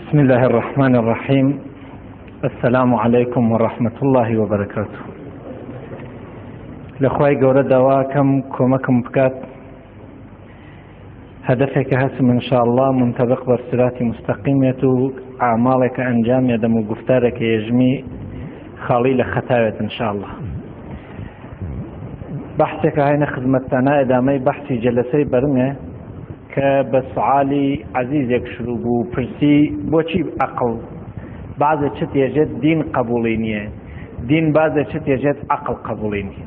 بسم الله الرحمن الرحيم السلام عليكم ورحمة الله وبركاته لە خوای گەورە داواکەم کۆمەکم بکات هەدەفێکە هەسم انشاءالله منتبق بە سراتی مستەقیمێت و ئاماڵێکە ئەنجام یەدەم و گفتارێکە یەژمی خاڵی لە خەتاوێت انشاءالله بەحسێکە هاینە خزمەتتانە ئەدامەی بەحسی جەلەسەی بەرنگە کە بە سوعالی عەزیزێک شروع بوو پرسی بۆچی عەقڵ بازێ چت یەژێت دین قەبوڵی نییە دین بازێ چت یەژێت عەقڵ قەبوڵی نییە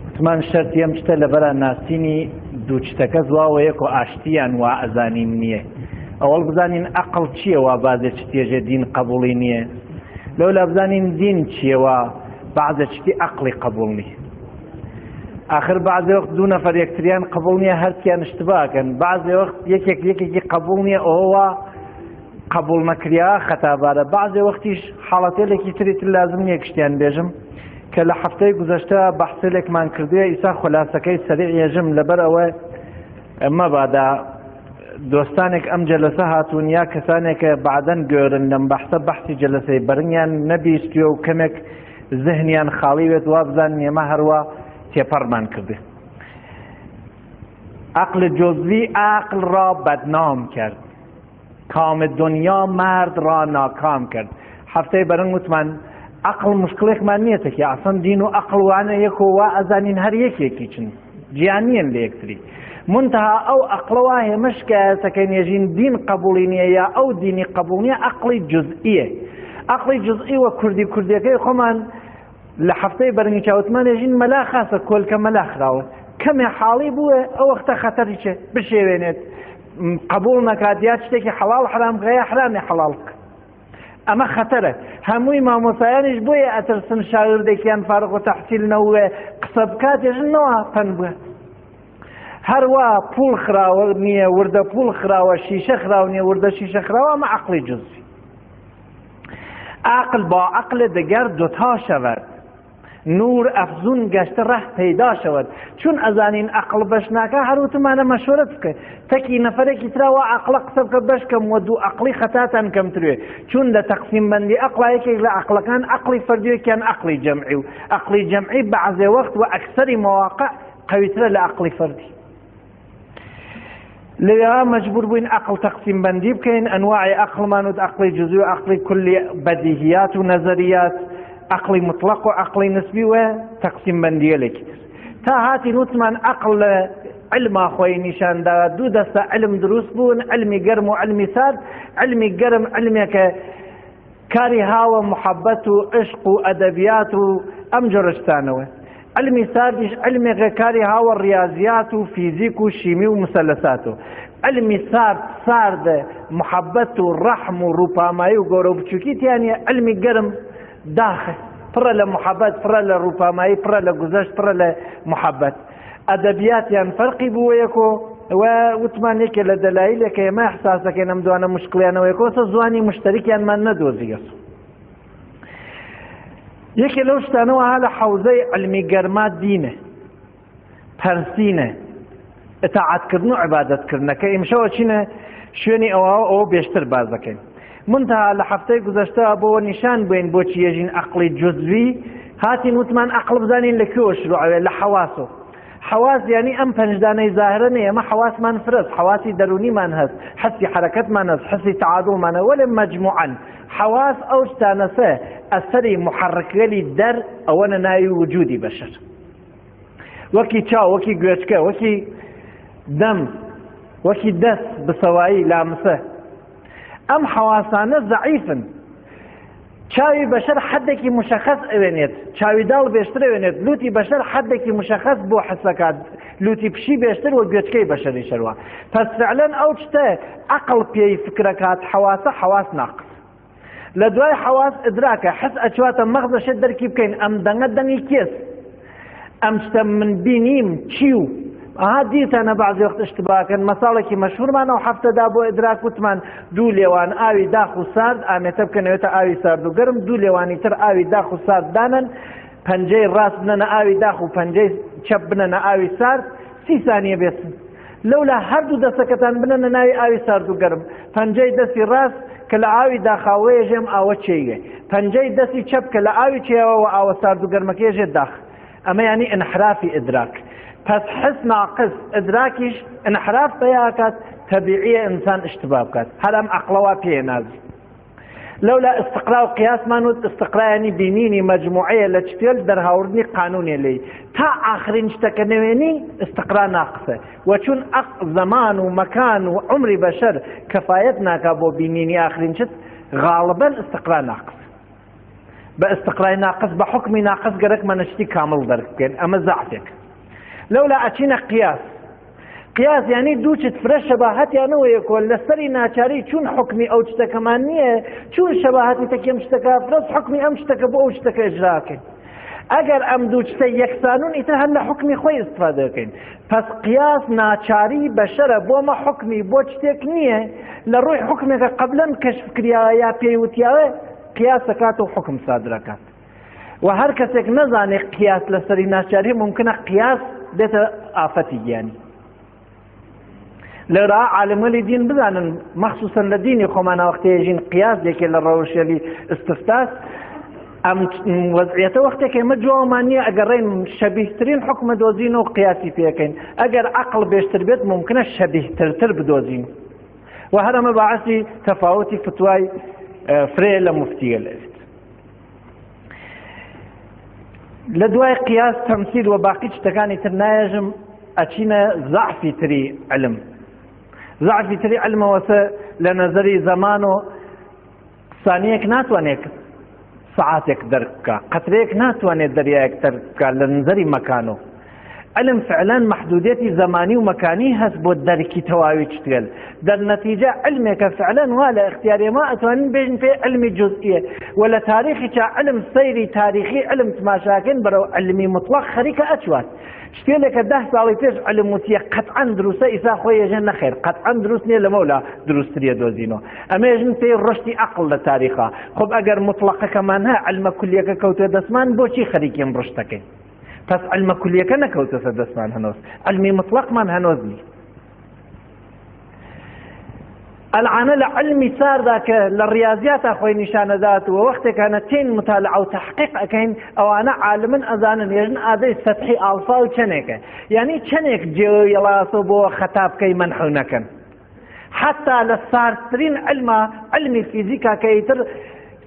وتمان شەرتی ئەم شتە لەبەرا ناسینی دوو شتەکە زواوە یەک و ئاشتیان وا ئەزانین نییە ئەوەڵ بزانین عەقڵ چییە وا بازێ چت یەژێ دین قەبوڵی نییە لەولا بزانین دین چییە وا بەعزێ شتی عەقڵی قەبوڵ نییە ئاخر بەعزێ وەخت دوو نەفەر یەکتریان قبوڵ نییە هەرچیان اشتباکەن بەعزێ وەخت یەکێک یەکێکی قبوڵ نییە ئەوە قبوڵ نەکریا خەتابارە بەعزێ وەختیش حاڵەتێلێکی تری تر لازم نییە گشتیان بێژم کە لە هەفتەی گوزەشتە بەحسێلێکمان کردووە ئیسا خولاسەکەی سەریع یێژم لەبەر ئەوە مەبادا دۆستانێک ئەم جەلەسە هاتوون یا کەسانێکە بعدەن گۆرن لەم بەحسە بەحسی جەلەسەی بەرنگیان نەبیستوێ و کەمێک زهنیان خاڵی بێت وابزانن ئێمە هەروا تێپەڕمان کردێ عقل جزوی عقل را بدنام کرد کام دنیا مرد را ناکام کرد هەفتەی بەرنگ وتمان عقل مشکلێکمان نییە تەکی ئەسڵەن دین و عقل وانە یەک و وا ئەزانین هەر یەکێکی چن جیان نییە لە یەکتری منتها ئەو عقلەوە هێمە شکایەتەکەی نێژین دین قبوڵی نییە یا ئەو دینی قبوڵ نییە عقلی جزئیە عقلی جزئی وە کوردی کوردیەکەی خۆمان لە هەفتەی بەرنگی چاوتمان ێژین مەلا خاسە کۆلکە مەلا خراوە کەمێ حاڵی بووە ئەو وەختە خەتەری چێ بشێوێنێت قبول نەکات یا شتێکی حەڵاڵ حرام بکە یا حرامی حەڵاڵ بکە ئەمە خەتەرە هەمووی مامۆسایانیش بۆیە ئەترسن شاگردێکیان فارغ و تەحسیل نەوێ قسە بکات ێژن نەوە پەن بووە هەروە پوڵ خراوە نییە وردە پوڵ خراوە شیشە خراو نییە وردە شیشە خراوە ئەمە عقلی جزئی عقل با عقل دگر دوتا شود نور ئەفزون گەشتە ڕەه پەیدا شەوەد چون ئەزانین ئەقڵ بەش ناکا هەر وتمانە مەشورەت بکە تەکی نەفەرێکی ترا وا ئەقڵە قسە بکە بەش کەم وە دوو ئەقڵی خەتاتان کەمتروێ چون لە تەقسیم بەندی ئەقڵا یەکێک لە ئەقڵەکان ئەقڵی فەردیەکیان ئەقڵی جەمعی و ئەقڵی جەمعی بەعزێ وەخت و ئەکسەری مواقع قەویترە لە ئەقڵی فەردی لەوێ مەجبور بووین ئەقڵ تەقسیم بەندی بکەین ئەنواعی ئەقڵمان وت ئەقڵی جزئی و ئەقڵی کولی بەدیهیات و نەزەریات ئەقڵی مطلق و ئەقڵی نسبی و تەقسیم بەندیەلێکی تر تا هاتین وتمان ئەقڵ لە علما خۆی نیشاندا دوو دەستە علم دروست بوون علمی گەرم و علمی سارد علمی گەرم علمێکە کاری هاوە محەبەت و عشق و ئەدەبیات و ئەم جۆرە شتانەوە علمی ساردیش علمێکە کاری هاوە ڕیاضیات و فیزیک و شیمی و مسەلەسات و علمی سارد ساردە محەبەت و ڕەحم و ڕووپامایی و گەورە و بچووکی تیانە علمی گەرم داخە پڕە لە محەبەت پڕە لە ڕووپامایی پڕە لە گوزەشت پڕە لە محەبەت ئەدەبیاتیان فەرقی بووە یەکۆ و وتمان یەکێ لە دەلایلێکە ئێمە ئیحساسەکەین ئەم دوانە مشکڵیانەوە یەکۆ سە زوانی مشتەرکیانمان نەدۆزیەس یەکێ لەو شتانەوە ها لە حەوزەی علمی گەرما دینە پەرسینە ئەتاعەتکردن و عیبادەتکردنەکە ئیمشەوە چینە شوێنی ئەوە ئەوە بێشتر باز دەکەین منتها لە هەفتەی گوزەشتە بۆ نیشان بووین بۆچی یەژین عەقڵی جزوی هاتین وتمان عەقڵ بزانین لە کوێوە شروعەوێ لە حەواسۆ حەواس یعنی ئەم پەنجدانەی زاهرە نیە ئەمە حەواسمان فرەس حەواسی دەرونیمان هەست حەسی حرەکەتمان هەست حەسی تعادڵمانە وەلێ مەجموعەن حەواس ئەو شتانەسە ئەسەری محرکگەلی دەر ئەوەنە ناوی وجودی بەشەر وەکی چاو وەکی گوێچکە وەکی دەم وەکی دەست بسەوایی لامسە ئەم حەواسانە زەعیفن چاوی بەشەر حدێکی مشخص ئەوێنێت چاوی داڵ بێشتر ئەوێنێت لوتی بەشەر حدێکی مشخص بۆ حسەکات لوتی پشی بێشتر و گوێچکەی بەشەری شەروە پس فعلا ئەو شتە عقل پێی فکرەکات حەواسە حەواس ناقص لە دوای حەواس ئدراکە حس ئەچواتە مەغزە شت دەرکی بکەین ئەم دەنگە دەنگی کێس ئەم شتە من بینیم چی و ئەها دیتانە بەعزی وەخت اشتباکەن مەساڵێکی مەشهورمان ئەو هەفتەدا بۆ ئیدراک وتمان دوو لێوان ئاوی داخ و سارد ئامێتە بکەنەوێتە ئاوی سارد و گەرم دوو لێوانی تر ئاوی داخ و سارد دانن پەنجەی ڕاست بنەنە ئاوی داخ و پەنجەی چەپ بنەنە ئاوی سارد 30 سانیە بێسن لەولا هەردوو دەستەکەتان بنەنە ناوی ئاوی سارد و گەرم پەنجەی دەستی ڕاست. کە لە ئاوی داخاوەیە ژێم ئاوە چێیە پەنجەی دەستی چەپ کە لە ئاوی چێەوە ئاوە سارد و گەرمەکەی ژێ داخ. ئەمە یعنی انحرافی ئیدراک. پس حس ناقص ئیدراکیش انحراف پەیاکات، تەبیعیە ئینسان اشتباه بکات. هەر ئەم عەقڵەوە پێ نازی. لەولا استقرا و قیاسمان وت، استقرا یعنی بینینی مجموعەیە لە چتێل دەرهاوردنی قانونێ لێی تا ئاخرین شتەکە نەوێنی استقرا ناقصە. و چون زەمان و مەکان و عمری بەشەر کەفایەت ناکا بۆ بینینی ئاخرین شت، غالبا استقرا ناقص. بە استقرای ناقص بە حکمی ناقص گەرەکمانە شتی کامل دەرک بکەین. ئەمە زەعفێک. لەولا ئەچینە قیاس. قیاس یعنی دوو چت فرە شەباهەتیانەوە یەکۆ لەسەری ناچاری چون حکمی ئەو شتەکەمان نییە، چون شەباهەتی تەکێم شتەکە فرەس حکمی ئەم شتەکە بۆ ئەو شتەکە ئجراکەین. ئەگەر ئەم دوو شتە یەکسانون ئیتر هەر لە حکمی خۆی استفادە دەکەین. پس قیاس ناچاری بەشەرە بۆمە حکمی بۆ شتێک نییە لە ڕووی حکمێکە قبلەن کەشف کریاوە یا پێیوتیاوە قیاسەکات و حکم سادرەکات. و هەر کەسێک نەزانێت قیاس لەسەری ناچاری ممکنە قیاس بێتە ئافەتی گیانی. لەرا عالمەلی دین بزانن مەخصوصا لە دینی خۆمانە وەختێژین قیاس یەکێ لە ڕەوشێلی استفتاس ئەم وەزعیەتە وەختێک ئێمە جوابمان نییە ئەگەڕێن شەبیهترین حکمە دۆزین و قیاسی پێکەین. ئەگەر عەقڵ بێشتر بێت ممکنە شەبیهترتر بدۆزین. و هەر ئەمە باعثی تەفاوتی فتوای فرەیە لە مفتیە لەوێت. لە دوای قیاس تەمسیل و باقی شتەکانی تر نایەژم، ئەچینە زەعفی تری علم. زەعفی تری علمەوەسە لە نەزەری زەمان و سانیەک ناتوانێت سەعاتێک دەرک بکە، قەترەیەک ناتوانێت دەریایەک دەرک بکە لە نەزەری مەکانەوە. علم فعلا محدودیەتی زەمانی و مەکانی هەست بۆ دەرکی تەواوی شتگەل. در نەتیجە علمێکە فعلا وا لە اختیاری ما ئەتوانین بێژین پێ علمی جزئیە و لە تاریخی چا علم سەیری تاریخی علم تماشاکەین بەرەو علمی مطلق خەریکە ئەچوات. شتێلێکە 10 ساڵی پێش علم وتیە قەتعەن دروستە، ئیسا خۆی ێژێن نەخێر قەتعەن دروست نییە، لەمەولا دروستریە دۆزینەوە. ئەمێژن پێی ڕشتی عەقڵ لە تاریخا. خب ئەگەر مطلقەکەمان هە علمە کولیەکە کەوتێ دەستمان، بۆچی خەریکیم ڕشتەکەین؟ پس علمە کولیەکە نەکەوتەسە دەستمان هەنۆز، علمی مطلقمان هەنۆز نی. العانە لە علمی ساردا کە لە ڕیاضیاتا خۆی نیشانەدات و وەختێک هەنە تین مطالعە و تحقیق ئەەکەین، ئەوانە عالمن ئەزانن ێژن ئادەی سەتحی ئالفا و چەنێکە، یعنی چەنێک جێوەڵاسۆ بۆ خەتا بکەی مەنحو نەکەن. حتی لە ساردترین علما علمی فیزیکا کە ئیتر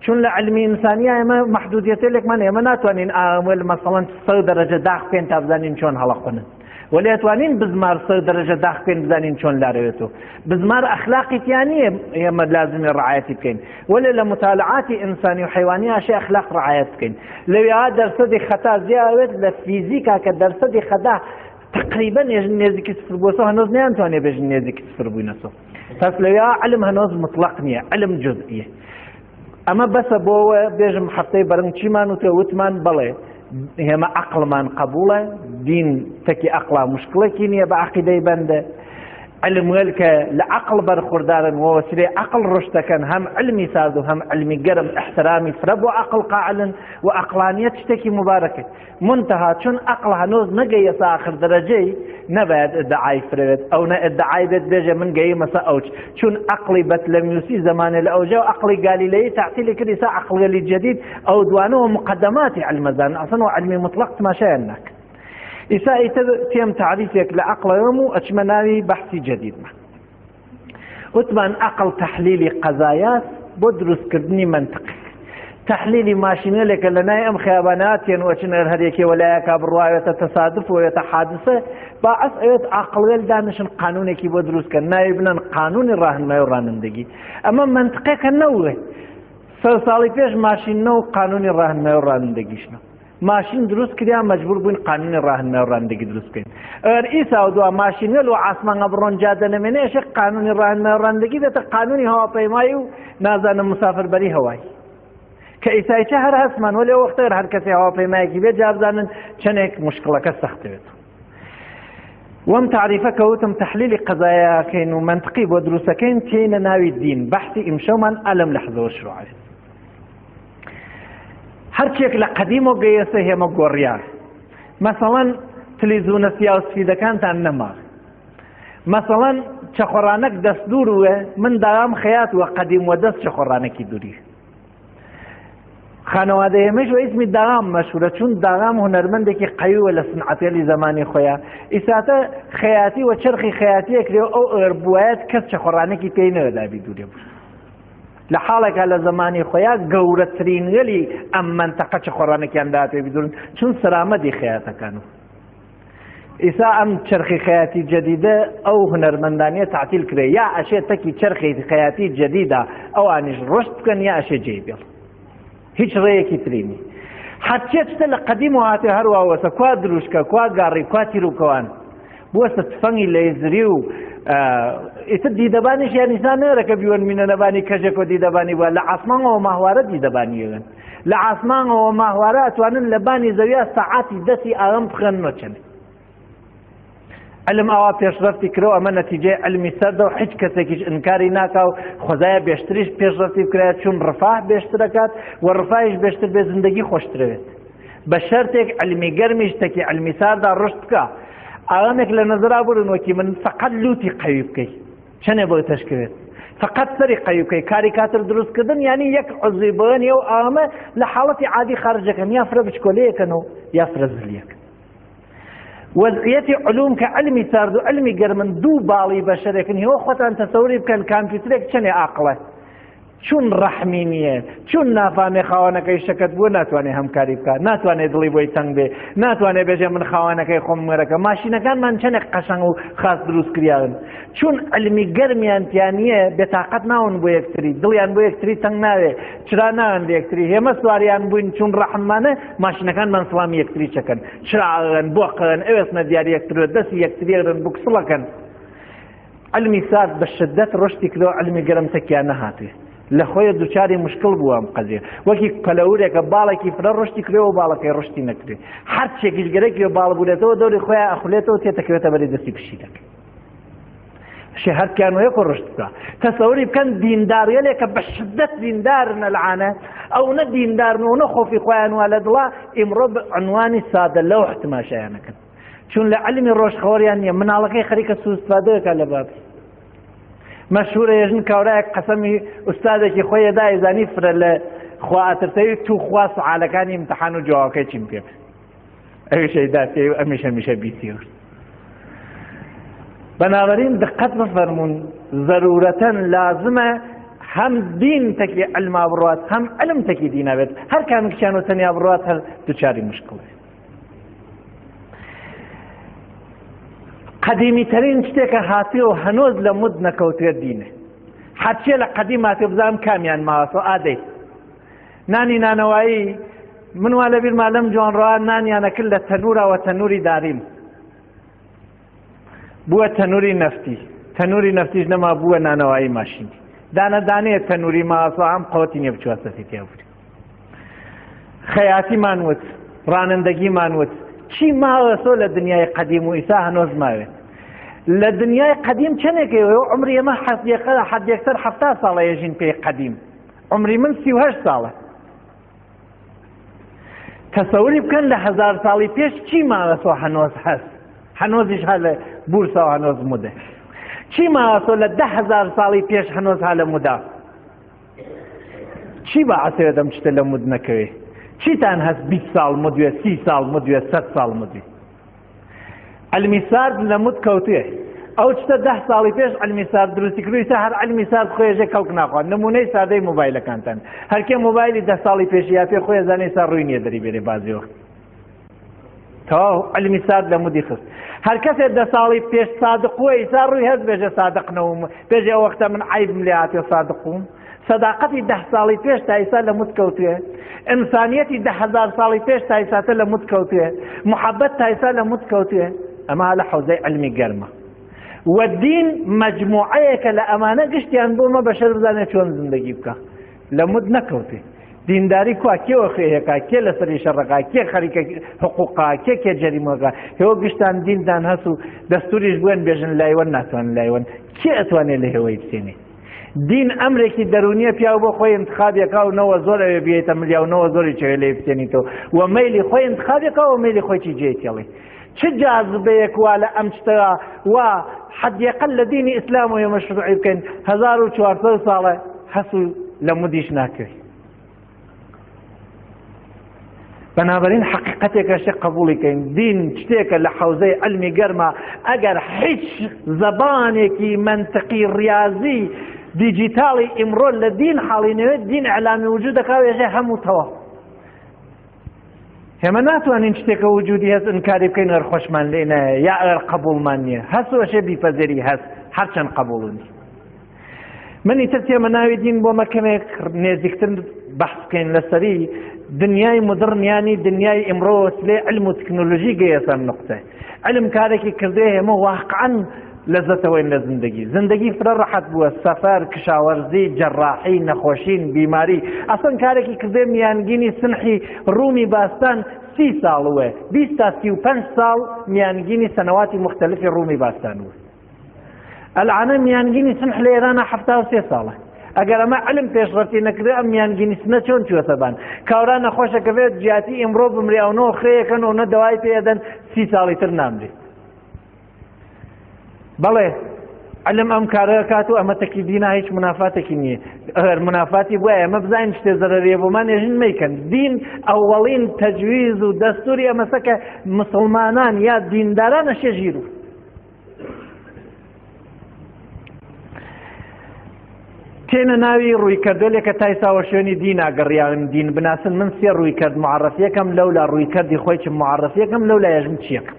چون لە علمی ئینسانیە ئێمە محدودیەتێلێکمان ئێمە ناتوانین ئامل مەسەڵەن 100 دەرەجە داخ بکەین تا بزانین چۆن هەڵەقونن، وەلێ ئەتوانین بزمار 100 دەرەجە داخ بکەین بزانین چۆن لارەوێتەوە. بزمار ئەخلاقی تیا نییە ئێمە لازمی ڕعایەتی بکەین، وەلێ لە مطالعاتی ئینسانی و حیوانی ئاشێ ئەخلاق ڕعایەت بکەین. لەوێ دەرسەدی خەتا زیاوێت لە فیزیکا کە دەرسەدی خەتا تقریبا نێزیکی صفر بووەسەوە، هەنۆز نەیانتوانێ بێژن نێزیکی صفر بووینەسەوە. پس لەوێ علم هەنۆز مطلق نییە، علم جزئیە. ئەمە بەسە بۆ بێژم هەفتەی بەرنگ چیمان و تێوتمان بەڵێ هێمە عەقڵمان قبوڵە، دین تەکی عەقڵا مشکلێکی نییە بە عەقیدەی بەندە. علم وێل کە لە عەقڵ بەرخوردارن و وەسیلەی عەقڵ ڕشت دەکەن، هەم علمی ساز و هەم علمی گەرم احترامی فرە بۆ عەقڵ قائلن و عەقڵانیەت شتێکی مبارەکە. منتها چون عەقڵ هەنووز نەگەیەسە آخر دەرەجەی نەبایەت ئدعای فرەوێت، ئەو نە ئدعای بێت بێژێ من گەیمەسە ئەوج، چون عەقڵی بەتلەمیوسی زەمانێ لە ئەوجا و عەقڵی گالیلەیی تعطیلی کرد، ئیسا عەقڵگەلی جدید ئەو دوانەوە مقدماتی علمەزان ئەسڵەن و علمی مطلق تماشایان ناکەن. ئیسا ئیتر تێم تعریفێک لە عەقڵەوەم و ئەچمە ناوی بەحسی جدیدمە. وتمان عەقڵ تەحلیلی قەزایاس بۆ دروستکردنی مەنتق. تەحلیلی ماشینەلێکە لە نای ئەم خیابانات تێن وەچن هەر یەکێ وەلایەکا بڕواوێتە تەسادف وێتە حادثە، باعث ئەوێت عەقڵوێل دانیشن قانونێکی بۆ دروستکەن، ناوی بنەن قانونی ڕاهنمای و ڕانندگی. ئەمە مەنتقێکە نەوێ 100 ساڵی پێش ماشین نەو قانونی ڕاهنمای و ڕانندگیشنە. ماشین دروست کریا مجبور بووین قانونی ڕاهنمای و ڕانندگی دروست بکەین. ئەگەر ئیسا و دوا ماشینەل و ئاسمانە بڕۆن جادە نەمێنێ، ئەشێ قانونی ڕاهنمای و ڕانندگی بێتە قانونی هەواپەیمایی و نازانم مسافربەری هەوایی. کە ئیسایچە هەر هەستمان وەلێ وەختە هەر کەسێ هەواپەیمایەکی بێت جابزانن چەندێک مشکڵەکە سەخت بێت. وەم تعریفە کەوتم تحلیلی قەزایەکەین و منطقی بۆ دروستەکەین تێینە ناوی دین. بەحسی ئیمشەومان ئەلم لەحزەوە شروع بێت. هەرچێک لە قەدیمەوە گەیەسە هێمە گۆڕیان. مەسەڵەن تلیزونە سیا و سفیدەکانتان نەما. مەسەڵەن چەخۆڕانەک دەست دوور وێ من داوام خەیات وە قەدیم وە دەست چەخۆڕانەکی دووری خانەوادە ئێمەش وە ئیسمی داغام مەشهورە چون داغام هونەرمەندێکی قەویوە لە سنعەتێلی زەمانی خۆیان ئیساتە خەیاتی وە چەرخی خەیاتیە کرێ و ئەو ئەگەر بوایەت کەس چەخۆڕانێکی پێی نەدابی دوورێ بوو لە حاڵێکا لە زەمانی خۆیان گەورەترین گەلی ئەم مەنتەقە چەخۆڕانێکیان داپێ بدورن چون سەرامەدی خەیاتەکان و ئیسا ئەم چەرخی خەیاتی جەدیدە ئەو هونەرمەندانیە تەعتیل کرێ یا ئەشێ تەکی چەرخی خەیاتی جەدیدا ئەوانیش ڕشت بکەن یا ئەشێ جێی بێڵ هیچ ڕێیەکی ترینی هەرچێ شتە لە قەدیم و هاتێ هەروە وەسە کوا دروشکە کوا گاڕی کوا تیروکەوان بووەسە تفەنگی لەیزری و ئیتر دیدەبانیش یان ئینسان نەرەکە بیوەن مینە نەبانی کەژێک و دیدەبانی بووە لە عاسمانەوە ماهوارە دیدەبانیەوەن لە عاسمانەوە ماهوارە ئەتوانن لە بانی زەویا سەعاتی دەستی ئاوم بخوێننەوە چەند علم ئاوا پێشڕەفتی کرۆ ئەمە نەتیجەی علمی سەردە و هیچ کەسێکیش ئینکاری ناکا و خۆزایە بێشتریش پێشڕەفتی بکرایە چون ڕفاه بێشترەکات و ڕفاهیش بێشتر بێ زندگی خۆشترەوێت بە شەرتێک علمی گەرمیش تەکی علمی ساردا ڕشت بکە ئاوامێک لە نەزرا بورن وەکی من فقط لوتی قەوی بکەیت چەنێ بۆ تەشکرێت فقط سەری قەوی بکەی کاریکاتر دروستکردن یعنی یەک عزوی بۆیان ئەو ئامە لە حاڵەتی عادی خارجەکەن یا فرە بچکۆلەیەکەن و یا فرە زلیەکەن وەزعیەتی علوم کە علمی سارد و علمی گەرمن دوو باڵی بەشەرێکن هێوە خۆتان تەسەوری بکەن کامپیوترێک چەنێ ئاقڵە چون ڕەحمی نییە چون نافامێ خاوەنەکەی شەکەت بووە ناتوانێ هەمکاری بکات ناتوانێت دڵی بۆی تەنگ بێ ناتوانێت بێژێ من خاوەنەکەی خۆم مەرەکە ماشینەکانمان چەندێک قەشەنگ و خاس دروست کریاون چون علمی گەرمیان تیانیە بێتاقەت ناون بۆ یەکتری دڵیان بۆ یەکتری تەنگ ناوێ چرا ناوێن لە یەکتری هێمە سواریان بووین چون ڕەحمانە ماشینەکانمان سڵامی یەکتری چەکەن چراغن بۆقن ئەوێسنە دیاری یەکتر دەستی یەکتریێرن بکسڵەکەن علمی سارد بە شدت ڕشتی کرۆ علمی گەرم تەکیان نەهاتێ لە خۆی دوچاری مشکل بووە ئەم قەزیە وەکی پەلەورێکە باڵێکی فرە ڕشتی کرێ و باڵەکەی ڕشتی نەکرێ هەر چێکیش گەرەکی و باڵ بوورێتەوە دەوری خۆیان ئەخولێتەوە تێتەکەوێتە بەری دەستی پشیلەکە شێ هەرکیان وەیەکۆ ڕشت بکە تەسەوری بکەن دینداریەلێکە بە شدت دیندارن العانە ئەو نە دیندارن و نە خۆفی خۆیان وا لە دڵا ئیمڕۆ بە عنوانی سادە لەوح تماشایانەکەن چون لە علمی ڕۆژ خەوەریان نییە مناڵەکەی خەریکە سوستفادەکە لە بابی مەشهورە یەژن کاورایەک قەسەمی ئوستادێکی خۆی ئەدا ئەیزانی فرە لە خوا ئەترسەوی تو خوا سعالەکانی امتحان و جوابەکەی چیم پێ ئەویش ئەیدا پێ و ئەمیش هەمیشە بیسی بەنابەرین دقت بفەرمونون ضرورەتەن لازمە هەم دین تەکی علما بڕات هەم علم تەکی دینا بێت هەر کامێکیان و تەنیا بڕات هەر دوچاری مشکڵ قەدیمی ترین شتێکە هاتێ و هەنۆز لە مد نەکەوتێ دینە هەرچێ لە قەدیم هاتێ بزانم کامیان ماوەتەوە ئادەی نانی نانەوایی من وا لەبیرما لەم جوانڕا نانیانە کرد لە تەنورەوە تەنوری داریم بووە تەنوری نەفتی تەنوری نەفتیش نەما بووە نانەوایی ماشینی دانە دانەیە تەنوری ماسا ئەم قەوەتی نیە بچوە سەفی تیا بوو خەیاتیمان وت ڕانندەگیمان وت چی ماوە سۆ لە دنیای قەدیم و ئیسا هەنۆز ماوێت لە دنیای قەدیم چەندێکی عمری ئێمە حەدیەکسەر 70 ساڵە یەژین پێی قەدیم عمری من 38 ساڵە تەسەوری بکەن لە هەزار ساڵی پێش چی ماوەسۆ هەنۆز هەست هەنۆزیش هەر لە بورسەوە هەنۆز مودە چی ماوەسۆ لە 10هزار ساڵی پێش هەنۆز ها لە مودا چی بە عسێ دەم شتە لە مود نەکەوێ چیتان هەست 20 ساڵ مدوێ سی ساڵ مدوێ سەد ساڵ مدوێ علمی سارد لە مد کەوتێ ئەو شتە ده ساڵی پێش علمی سارد دروستی کردو ئیستا هەر علمی سارد خۆێژێ کەڵک ناخوات نمونەی سادەی مۆبایلەکانتان هەرکێ مۆبایلی ده ساڵی پێشی پێ خۆی زانێ ئیستا ڕووی نییە دەری بێرێ بازی وەخت تەواو علمی سارد لە مودی خست هەر کەسێ ده ساڵی پێش سادق وە ئیستا ڕووی هەست بێژە سادق نەوم پێش ئەو وەختە من عیبم لێ هاتێ سادقوم سەداقەتی ده ساڵی پێش تا ئیستا لە مود کەوتوێ ئینسانیەتی 10هزار ساڵی پێش تا ئیساتە لە مود کەوتوێ محەبەت تا ئیستا لە مود کەوتوێ ئەمە لە حەوزەی علمی گەرمە و دین مجموعەیەکە لە ئەمانە گشتیان بۆمە بەشەر بزانێت چۆن زندگی بکە لە مود نەکەوتێ دینداری کوا کێ وەخێهێکا کێ لەسەری شەڕەکە کێ خەریکە حقوقا کێ کێ جەریمەکە هێوە گشتان دیندان هەس و دەستوریش بوێن بێژن لایوەن ناتوان لایوەن کێ ئەتوانێت لە هێوەی بچێنێ دین ئەمرێکی دەرونیە پیاو بۆ خۆی انتخابێکا و نەوە زۆر ئەوێ بێتە ملیا و نەوە زۆری چێ لێ بچێنیتەوە و مەیلی خۆی انتخابێکا و مەیلی خۆی چی جێ تێڵی چ جاذبەیەک وا لە ئەم شتەوە وا حەدیەقل لە دینی ئیسلام و ئێمە شروعی بکەین 1400 ساڵە هەس و لە مودیش ناکرێت. بەنابەرین حەقیقەتێکە شێ قبوڵی کەین دین شتێکە لە حەوزەی علمی گەرمە ئەگەر هیچ زەبانێکی منطقی ڕیازی دیجیتاڵی ئیمڕۆ لە دین حاڵی نەوێت دین ئەلامی وجود دەکا وێژێ هەموو تەواو. ئێمە ناتوانین شتێکە وجودی هەست ئینکاری بکەین ئەر خۆشمان لێ نایە یا ئەر قبوڵمان نییە هەست وەشێ بیپەزێری هەست هەرچەند قبوڵ نیە. من ئیتر تێمە ناوی دین بۆ مەکەمێک نێزیکتر بەحس بکەین لەسەری دنیای مدڕن یانی دنیای ئیمڕۆ وەسلەی علم و تکنۆلۆژی گەیەسە نقطە علم کارێکی کردێ ئێمە واقعا لەزەتەوەین لە زندگی زندگی فرە ڕەحەت بووە سەفەر کشاوەرزی جەراحی نەخۆشین بیماری ئەسڵەن کارێکی کردێ میانگینی سنحی ڕوومی باستان 30 ساڵ وێ 20 تا 35 ساڵ میانگینی سنەواتی مختلفی ڕوومی باستان وێ ئەلعانە میانگینی سنح لە ئێرانە 73 ساڵە ئەگەر ئەمە علم پێشڕەفتی نەکرێ ئەم میانگینی سنە چۆن چوەسە بان کاورا نەخۆشە کە بێت جیاتی ئیمڕۆ بمرێ ئەو نۆ خرەیەکەن و نە دەوای پێدەن 30 ساڵی تر نامرێت. بەڵێ علم ئەم کارە کات و ئەمە تەکی دینا هیچ منافاتێکی نییە ئەگەر منافاتی بووە ئێمە بزانین شتێ زەرەریە بۆمان ێژن مەیکەن دین ئەوەڵین تەجویز و دەستوری ئەمەسە کە مسلمانان یا دیندارانە شێ ژیر و تێنە ناوی ڕوویکردێکە تایساوە شوێنی دینا گەڕیاون دین بناسن من سێ ڕووی کرد معرفیەکەم لەولا ڕووی کردی خۆی چ معرفیەکەم لەولا یەژم چیەکەم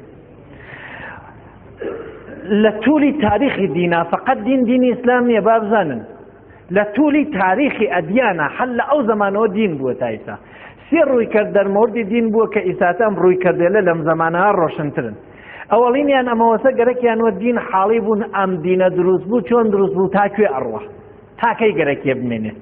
لە تولی تاریخی دینا فقط دین دینی ئیسلام نییە با بزانن لە تولی تاریخی ئەدیانە حل لە ئەو زمانەوە دین بووە تا ئیسا سێ ڕووی کرد دەرمۆردی دین بووە کە ئیساتە ئەم ڕووی کردێلە لەم زمانە ڕۆشنترن ئەوەڵینیان ئەمەوەسە گەرەکیان وە دین حاڵی بوون ئەم دینە دروست بوو چۆن دروست بوو تا کوێ ئەڕوا تاکەی گەرەکیە بمێنێت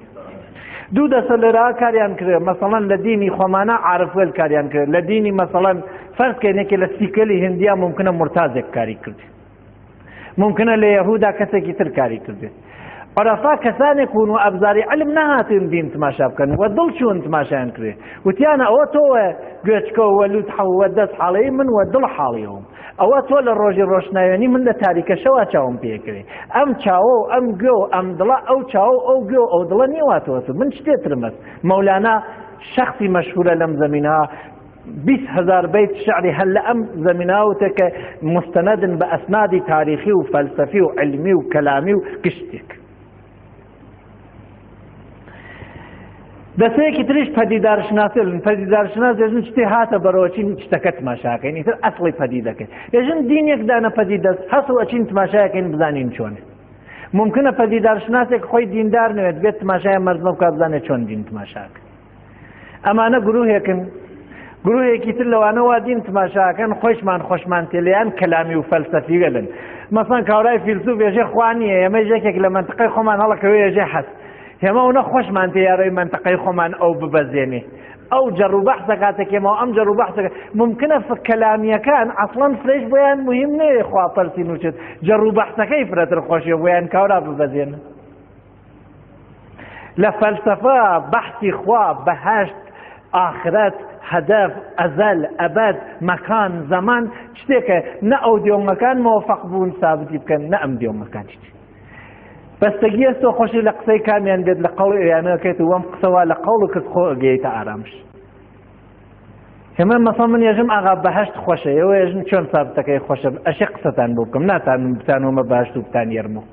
دوو دەسە لەرا کاریان کرێ مەسەڵەن لە دینی خۆمانە عارفوێل کاریان کرد لە دینی مەسەڵەن فەرز کەینێکی لە سیکەلی هندیا ممکنە مرتازێک کاری کرد ممکنە لە یەهودا کەسێکی تر کاری کردێت عرفا کەسانێک بوون و ئەبزاری علم نەهاتن دین تماشا بکەن و دڵ چوون تماشایان کرێ وتیانە ئەوە تۆوە گوێچکە و لوت حەوە دەست حاڵی من و دڵ حاڵیەوم ئەوە تۆ لە ڕۆژی ڕۆشناوێنی من لە تاریکە شەوا چاوم پێکرێ ئەم چاوە و ئەم گوێ و ئەم دڵە ئەو چاو ئەو گوێ و ئەو دڵە نیواتەوە من شتێترمەست مەولانا شخصی مەشهورە لەم زەمینە 20 هزار بیت شعری هەر لە ئەم زەمیناوتە کە مستندن بە ئەسنادی تاریخی و فەلسەفی و علمی و کەلامی و گشتێک. دەسەیەکی تریش پەدیدارشناسێژن پەدیدارشناس دێژن شتێ هاتە بەرەوەچین شتەکە تماشاکەین ئیتر ئەسڵی پەدیدەکەی ێژن دینێک دانە پەدیدەست هەس و ئەچین تماشاکەین بزانین چۆنێ ممکنە پەدیدارشناسێک خۆی دیندار نەوێت بێت تماشای مەردمە بکات بزانێت چۆن دین تماشاکە ئەمانە گروهێکن گروهێکی تر لەوانە وا دین تماشاکەن خۆشمان خۆشمان تێلیان کەلامی و فەلسەفی گەلن مەسەن کاورای فیلسوف ێژێ خوا نییە ئێمە یەکێک لە مەنتقەی خۆمان هەڵەکەوێ ێژێ حەز هێمە ئەو نە خۆشمان تێ یارەی مەنتقەی خۆمان ئەو ببەزێنێ ئەو جەڕ و بەحسە کاتێکێمەوە ئەم جەڕ و بەحسەکە ممکنە کەلامیەکان ئەسڵەن فرەش بۆیان مهم نەیە خوا پەرسی نوچێت جەڕ و بەحسەکەی فرەتر خۆشیە بۆیان کاورا ببەزێنن لە فەلسەفە بەحسی خوا بەهەشت ئاخرەت هەدەف ئەزەل ئەبەد مەکان زەمان شتێکە نە ئەو دیۆمەکان مۆفەق بوون سابتی بکەن نە ئەم دیۆمەکان شتی بەستەگی ئەستۆ خۆشی لە قسەی کامیان بێت لە قەڵ ئەیانەکەیت وەم قسەوا لە قەوڵ کرد خۆ ئەگەیتە ئارامش هێمە مەسەڵ من ێژم ئاغا بەهشت خۆشە ئێوە ێژن چۆن سابتەکەی خۆشە ئەشێ قسەتان بۆ بکەم ناتانم بتانەوەمە بەهشت و بتان یەرمەوە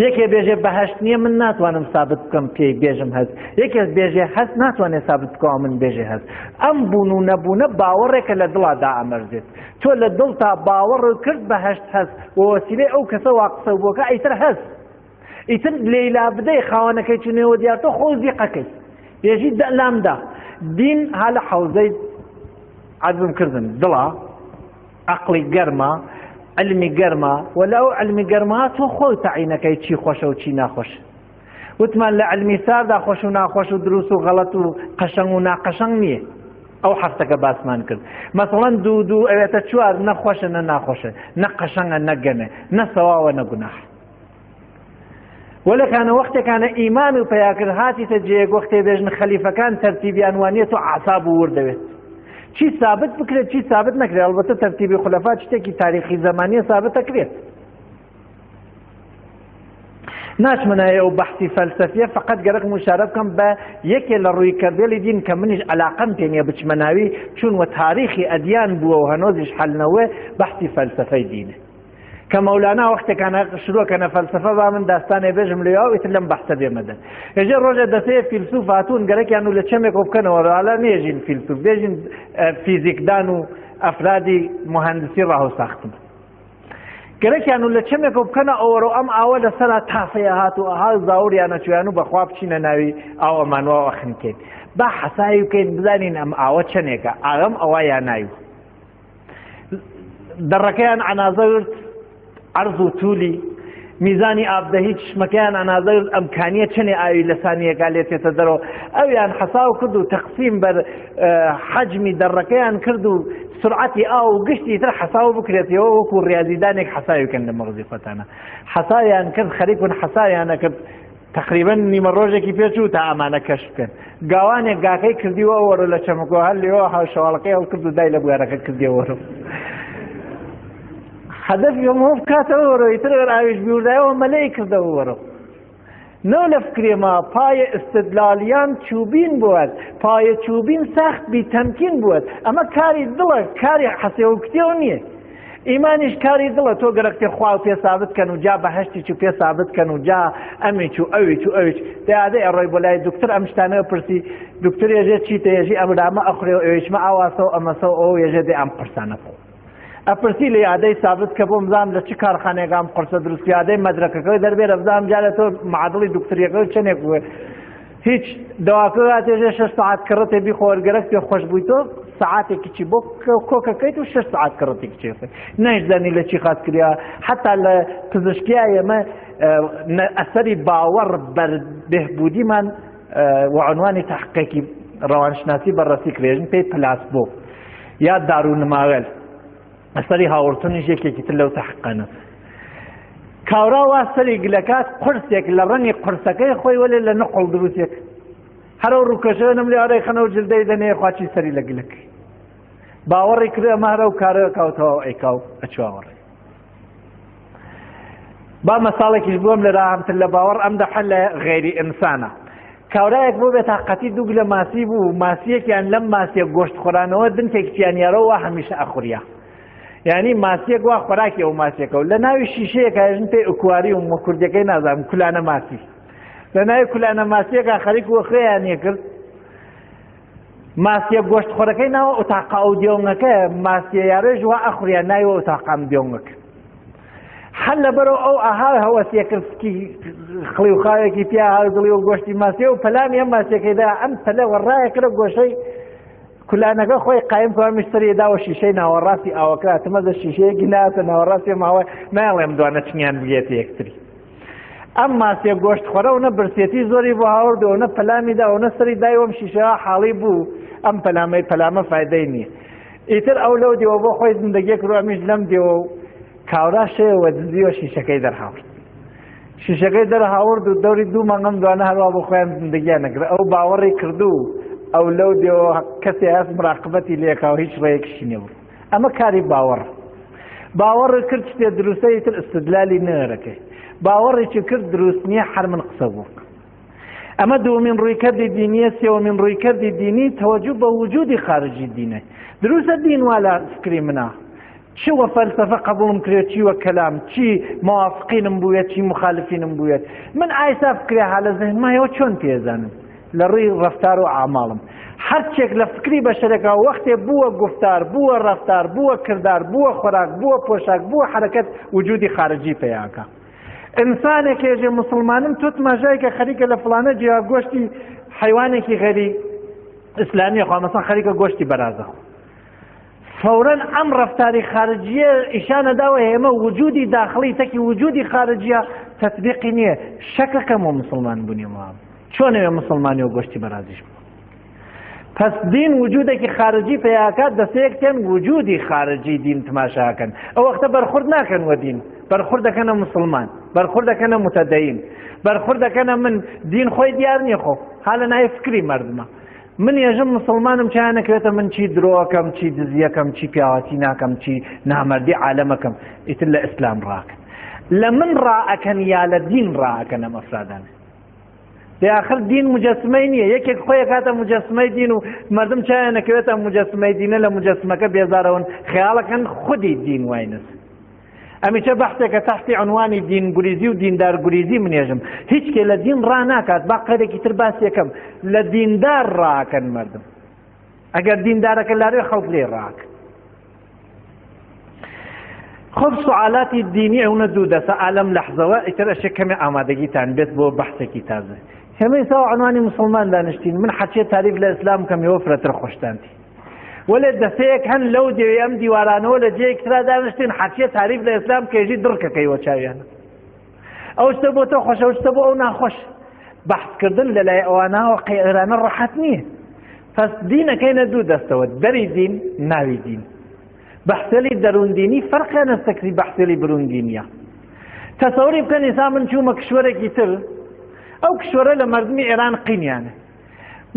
یەکێ بێژێ بەهشت نییە من ناتوانم سابت بکەم پێی بێژم هەست یەکێ بێژێ هەست ناتوانێت سابت بکەوە من بێژێ هەست ئەم بوون و نەبوونە باوەڕێکە لە دڵا دائەمەرزێت تۆ لە دڵ تا باوەڕ کرد بەهشت هەست و وەسیلەی ئەو کەسە وا قسە بۆکە ئیتر هەست ئیتر لێیلا بدەی خاوەنەکەی چونەوە دیار تۆ خۆ زیقەکەی بێژی لامدا دین ها لە حەوزەی عەزم کردن دڵا عەقڵی گەرمە علمی گەرمە و لە ئەو علمی گەرمە تۆ خۆی تەعینەکەی چی خۆشە و چی ناخۆش وتمان لە علمی ساردا خۆش و ناخۆش و دروست و غەڵەت و قەشەنگ و ناقەشەنگ نییە ئەو هەفتەکە باسمان کرد مەسەڵەن دوو دوو ئەوێتە چوار نەخۆشە نە ناخۆشە نە قەشەنگە نە گەنە نە سەواوە نە گوناح وەلەکانە وەختێکانە ئیمان و پیاکرد هاتیتە جێیەک وەختێ بێژن خەلیفەکان تەرتیبیان وانیە تۆ عساب و ورد دەوێت چی ثابت بکرێت چی ثابت نەکرێت ئەڵبەتە تەرتیبی خولەفا شتێکی تاریخی زەمانیە ثابت دەکرێت. ناچمە ناوی ئەو بەحسی فەلسەفیە، فەقەت گەرەکم ئشارە بکەم بە یەکێ لە ڕوویکردێلی دین کە منیش عەلاقەم پێ نییە بچمە ناوی، چون وە تاریخی ئەدیان بووە و هەنۆزیش حەل نەوێ، بەحسی فەلسەفەی دینە. کە مەولانا وەختێکانە شروع کەنە فەلسەفە با من داستانێ بێژم لێوا و ئیتر لەم بەحسە بێمە دەر. ئێژێ ڕۆژێ دەسەیە فیلسوف هاتوون گەرەکیان و لە چەمێکەوە بکەنەوە، ڕالا نێژین فیلسوف، بێژین فیزیکدان و ئەفرادی موهەندسی ڕاه و ساختمان. گەرەکیان و لە چەمێکەوە بکەنە ئەوەرۆ ئەم ئاوە لەسەرا تافەیە هات و ئەها زاوریانە چویان و بەخوا بچینە ناوی ئاوەمان واوە خنکێن با حەساوی بکەین بزانین ئەم ئاوە چەنێکە ئاغەم ئەوە یا نایو دەڕەکەیان ئەنازە ورد عەرز و تولی میزانی ئابدەهی چشمەکەیان ئەنازە ورد ئەمکانیە چەنێ ئاوی لە سانیەکە لێ تێتە دەرەوە ئەویان حەساو کرد و تەقسیم بەر حەجمی دەڕەکەیان کرد و سرعەتی ئاو و گشتی تر حەساو بکرێتەوە وەکو ڕیازیدانێک حەساوی کەن لە مەغزی خۆتانە حەساویان کرد خەریکون حەساویانە کرد تقریبا نیمە ڕۆژێکی پێچوو تا ئەمانە کەشف بکەن گاوانێک گاکەی کردیوە وەرە لە چەمکۆ هەر لێوە هاوشەواڵەکەی هەڵکرد و دای لە بوارەکە کردیەوە وەرە هەدەف یۆمۆ بکاتەوە وەرە ئیتر ئاویش بیوردایەوە مەلەی کردەوە وەرە نە لە فکرێ ما پایە ئستدلالیان چوبین بوود، پایە چوبین سەخت بی تەمکین بوود، ئەمە کاری دڵە، کاری حەسێ و کتێو نییە. ئیمانیش کاری دڵە، تۆ گەرەکتێ خوا پێ سابت کەن و جا بەهەشتیچ و پێ سابت کەن و جا ئەمیچ و ئەویچ و ئەویچ. دەیادە ئەڕۆی بۆ لای دکتر ئەم شتانە پرسی، دکتر ێژێ چیتە ێژی ئەمرامە ئەخورێ و ئەویچمە ئاواسە و ئەمەسە و ئەو ێژێ دێ ئەم قورسانە بخۆ. ئەپرسی لە یادەی سابت کە بۆم بزانم لە چ کارخانەیەک ئەم قورسە دروست یادەی مەدرەکەکەی دەربێرە بزانم جارێ تۆ معادڵی دکتریەکەی چەندێک بووە هیچ دەواکە هاتێژێ شش سەعات کڕتێ بیخۆر گەرەک پێ خۆش بووی تۆ سەعاتێکی چی بۆ کۆکەکەیت و شش سەعات کڕتێکی چێ خۆی نەیشزانی لە چی خاس کریا حتا لە پزیشکیا ئێمە ئەسەری باوەڕ بەر بێهبودیمان وعنوانی تحقیقی ڕەوانشناسی بەڕەسی کرێژن پێی پلاسبۆ یا دارونماوێل ئەسەری هاوڕتونیش یەکێکی تر لەو تەحقانە کاورا وا سەری گلەکات قورسێک لە ڕەنگی قورسەکەی خۆی وەلێ لە نقڵ دروستێک هەرە ڕووکەشەوە نم لێ ئەرەی خەنەوە جلدەی دەنێ خواچی سەری لە گلەکەی باوەڕی کرد ئەمە هەرە و کارە کاوتەوە ئەیکاو ئەچواوەڕێ با مەساڵێکیش بووم لە راهمتر لە باوەڕ ئەم دەحە لە غەیری ئینسانە کاورایەک بۆ بێتاقەتی دوو گلە ماسی بوو ماسیەکیان لەم ماسیە گۆشت خۆرانەوە دنکێکیان یارەوە هەمیشە ئەخوریا یعنی ماسیەک وا خۆراکی ئەو ماسیەکە و لە ناوی شیشەیەکە ژن پێی ئوکواری و کوردەکەی نازانم کولانە ماسی لە ناوی کولانە ماسیەکە خەریک وەخێیان کرد ماسیە گۆشت خۆرەکەی ناوە ئۆتاقا ئەو دێونگەکە ماسیە یارێژ وا ئەخوریا نایوە ئۆتاقام دێونگەکە هەر لەبەرەوە ئەو ئەها هەوەسیە کرد سکی خڵی و خاوێکی پیا هاوزڵی و گۆشتی ماسیە و پەلامی ئەم ماسیەکەیدا ئەم پەلە وەڕایە کرە گۆشەی کولانەکە خۆی قایم کە میشتری داوە شیشەی ناوەڕاستی ئاوەکە تمەزە شیشەیەکی ناتە ناوەڕاستی ماوە نایڵێم دوانە چنیان بگێتە یەکتری ئەم ماسیە گۆشت خۆرە و نە برسێتی زۆری بۆ هاورد و نە پەلامی دا و نە سەری دای وەم شیشەوە حاڵی بوو ئەم پەلامەی پەلامە فایدەی نییە ئیتر ئەو لەو دیوە بۆ خۆی زندگیەک رو ئەمیش لەم دیوە و کاورا شەیەوە دزیوە شیشەکەی دەرهاورد شیشەکەی دەرهاورد و دەوری دوو مانگەم دوانە هەروا بۆ خۆیان زندگیان نەکرد ئەو باوەڕی کردو ئەو لەو دیوە کەسێ هەست مراقبەتی لێکا و هیچ ڕێیەکیشی نەبوو ئەمە کاری باوەڕ باوەڕ کرد شتێ دروستە ئیتر ئستدلالی نەرەکەی باوەڕێکی کرد دروست نییە هەر من قسە بوو ئەمە دووەمین ڕوویکردی دینیە سێوەمین ڕوویکردی دینی تەوەجو بە وجودی خارجی دینە دروستە دین وا لە فکری منە چی وە فەلسەفە قبوڵم کرێت چی وە کەلام چی موافقینم بووێت چی مخالفینم بووێت من ئایسا فکرێ ها لە زهنمایەوە چۆن پێزانم لە ڕووی ڕەفتار و ئەعماڵم. هەرچێک لە فکری بەشەرێکا وەختێ بووە گوفتار، بووە ڕەفتار، بووە کردار، بووە خۆراک، بووە پۆشاک، بووە حەرەکەت وجودی خارجی پەیاکا. ئینسانێک ێژێ موسڵمانم تۆ تماشای کە خەریکە لە فڵانە جێیا گۆشتی حەیوانێکی غەیری ئیسلامی خوا مەسەن خەریکە گۆشتی بەرازە خۆ. فورا ئەم ڕەفتاری خارجیە ئیشانە داوە ئێمە وجودی داخڵی تەکی وجودی خارجیە تەطبیقی نییە شەکەکەم و مسلمان بوونی مام چۆنەوێ مسلمانی و گۆشتی بەرازیش بوو پس دین وجودێکی خارجی پیاکات دەسەیەک تێن وجودی خارجی دین تماشاکەن ئەو وەختە بەرخورد ناکەن وە دین بەرخورد دەکەنە مسلمان بەرخورد دەکەنە متدەین بەرخورد دەکەنە من دین خۆی دیار نییە خۆ حالە نای فکری مردمە من ێژم مسلمانم چیان نەکرێتە من چی درۆکەم چی دزیەکەم چی پیاوەتی ناکەم چی نامەردی عالەمەکەم ئیتر لە ئیسلام ڕاکەن. لە من ڕائەکەن یا لە دین ڕائەکەن ئەم ئەفرادانە؟ دێ ئاخر دین مجسمەی نییە، یەکێک خۆی کاتە مجسمەی دین و مردم چایان نەکەوێتە مجسمەی دینە، لە مجسمەکە بێزارەوەن، خەیاڵەکەن خودی دین واینس. ئەمیچە بەحسێکە تەحتی عنوانی دین گوریزی و دیندار گوریزی منێژم هیچ کێ لە دین ڕاناکات، با قەرێکی تر باس یەکەم لە دیندار ڕاکەن مردم، ئەگەر دیندارەکە لاروێ خەڵک لێ ڕاک. خب سوالاتی دینی ئەونە دوو دەسە ئالەم لەحزەوە ئیتر ئەشێ کەمێ ئامادەگیتان بێت بۆ بەحسێکی تازە. هێمە ئیسا عنوانی مسلمان دانیشتین، من حەچێ تاریف لە ئیسلام کەم ئێوە فرەتر خۆشتانتی، وەلێ دەسەیەک هەن لەو دێوی ئەم دیوارانەوە لە جێیەک ترا دانیشتین، حەچێ تاریف لە ئیسلام کێژی دڕکەکەی وە چاویانە. ئەو شتە بۆ تۆ خۆشە، ئەو شتە بۆ ئەو ناخۆش. بەحسکردن لە لای ئەوانەوە قەیرانە ڕەحەت نییە. پس دینەکەینە دوو دەستەوە، دەری دین، ناوی دین. بەحسەلی دەروون دینی فەرقیان ئەستەکری بەحسەلی بروون دینیە. تەسەوری بکەن ئیسا من چوومە کشوەرێکی تر، ئەو کشوەرە لە مردمی ئێران قینیانە.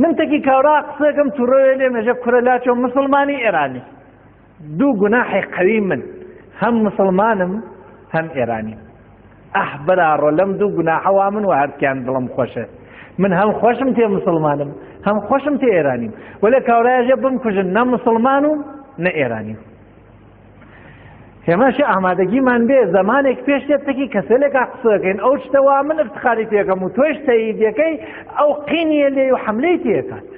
من تەکی کاورا قسەکەم توڕەوێ لێ مێژە کورە لاچۆ مسلمانی ئێرانی. دوو گوناحی قەوی من، هەم مسلمانم هەم ئێرانی. ئەه براڕۆ لەم دوو گوناحەوا من و هەرکیان دڵم خۆشە. من هەم خۆشم تێ مسلمانم هەم خۆشم تێ ئێرانیم، وەلێ کاورایەژێ بمکوژن نە مسلمان و نە ئێرانیم. هێماشی ئامادەگیمان بێ زمانێک پێش تێت تەکی کەسێلێکا قسەکەین ئەو شتەوا من افتخاری پێکەم و تۆش تەییدەکەی ئەو قینیە لێ و حملەی تێکات.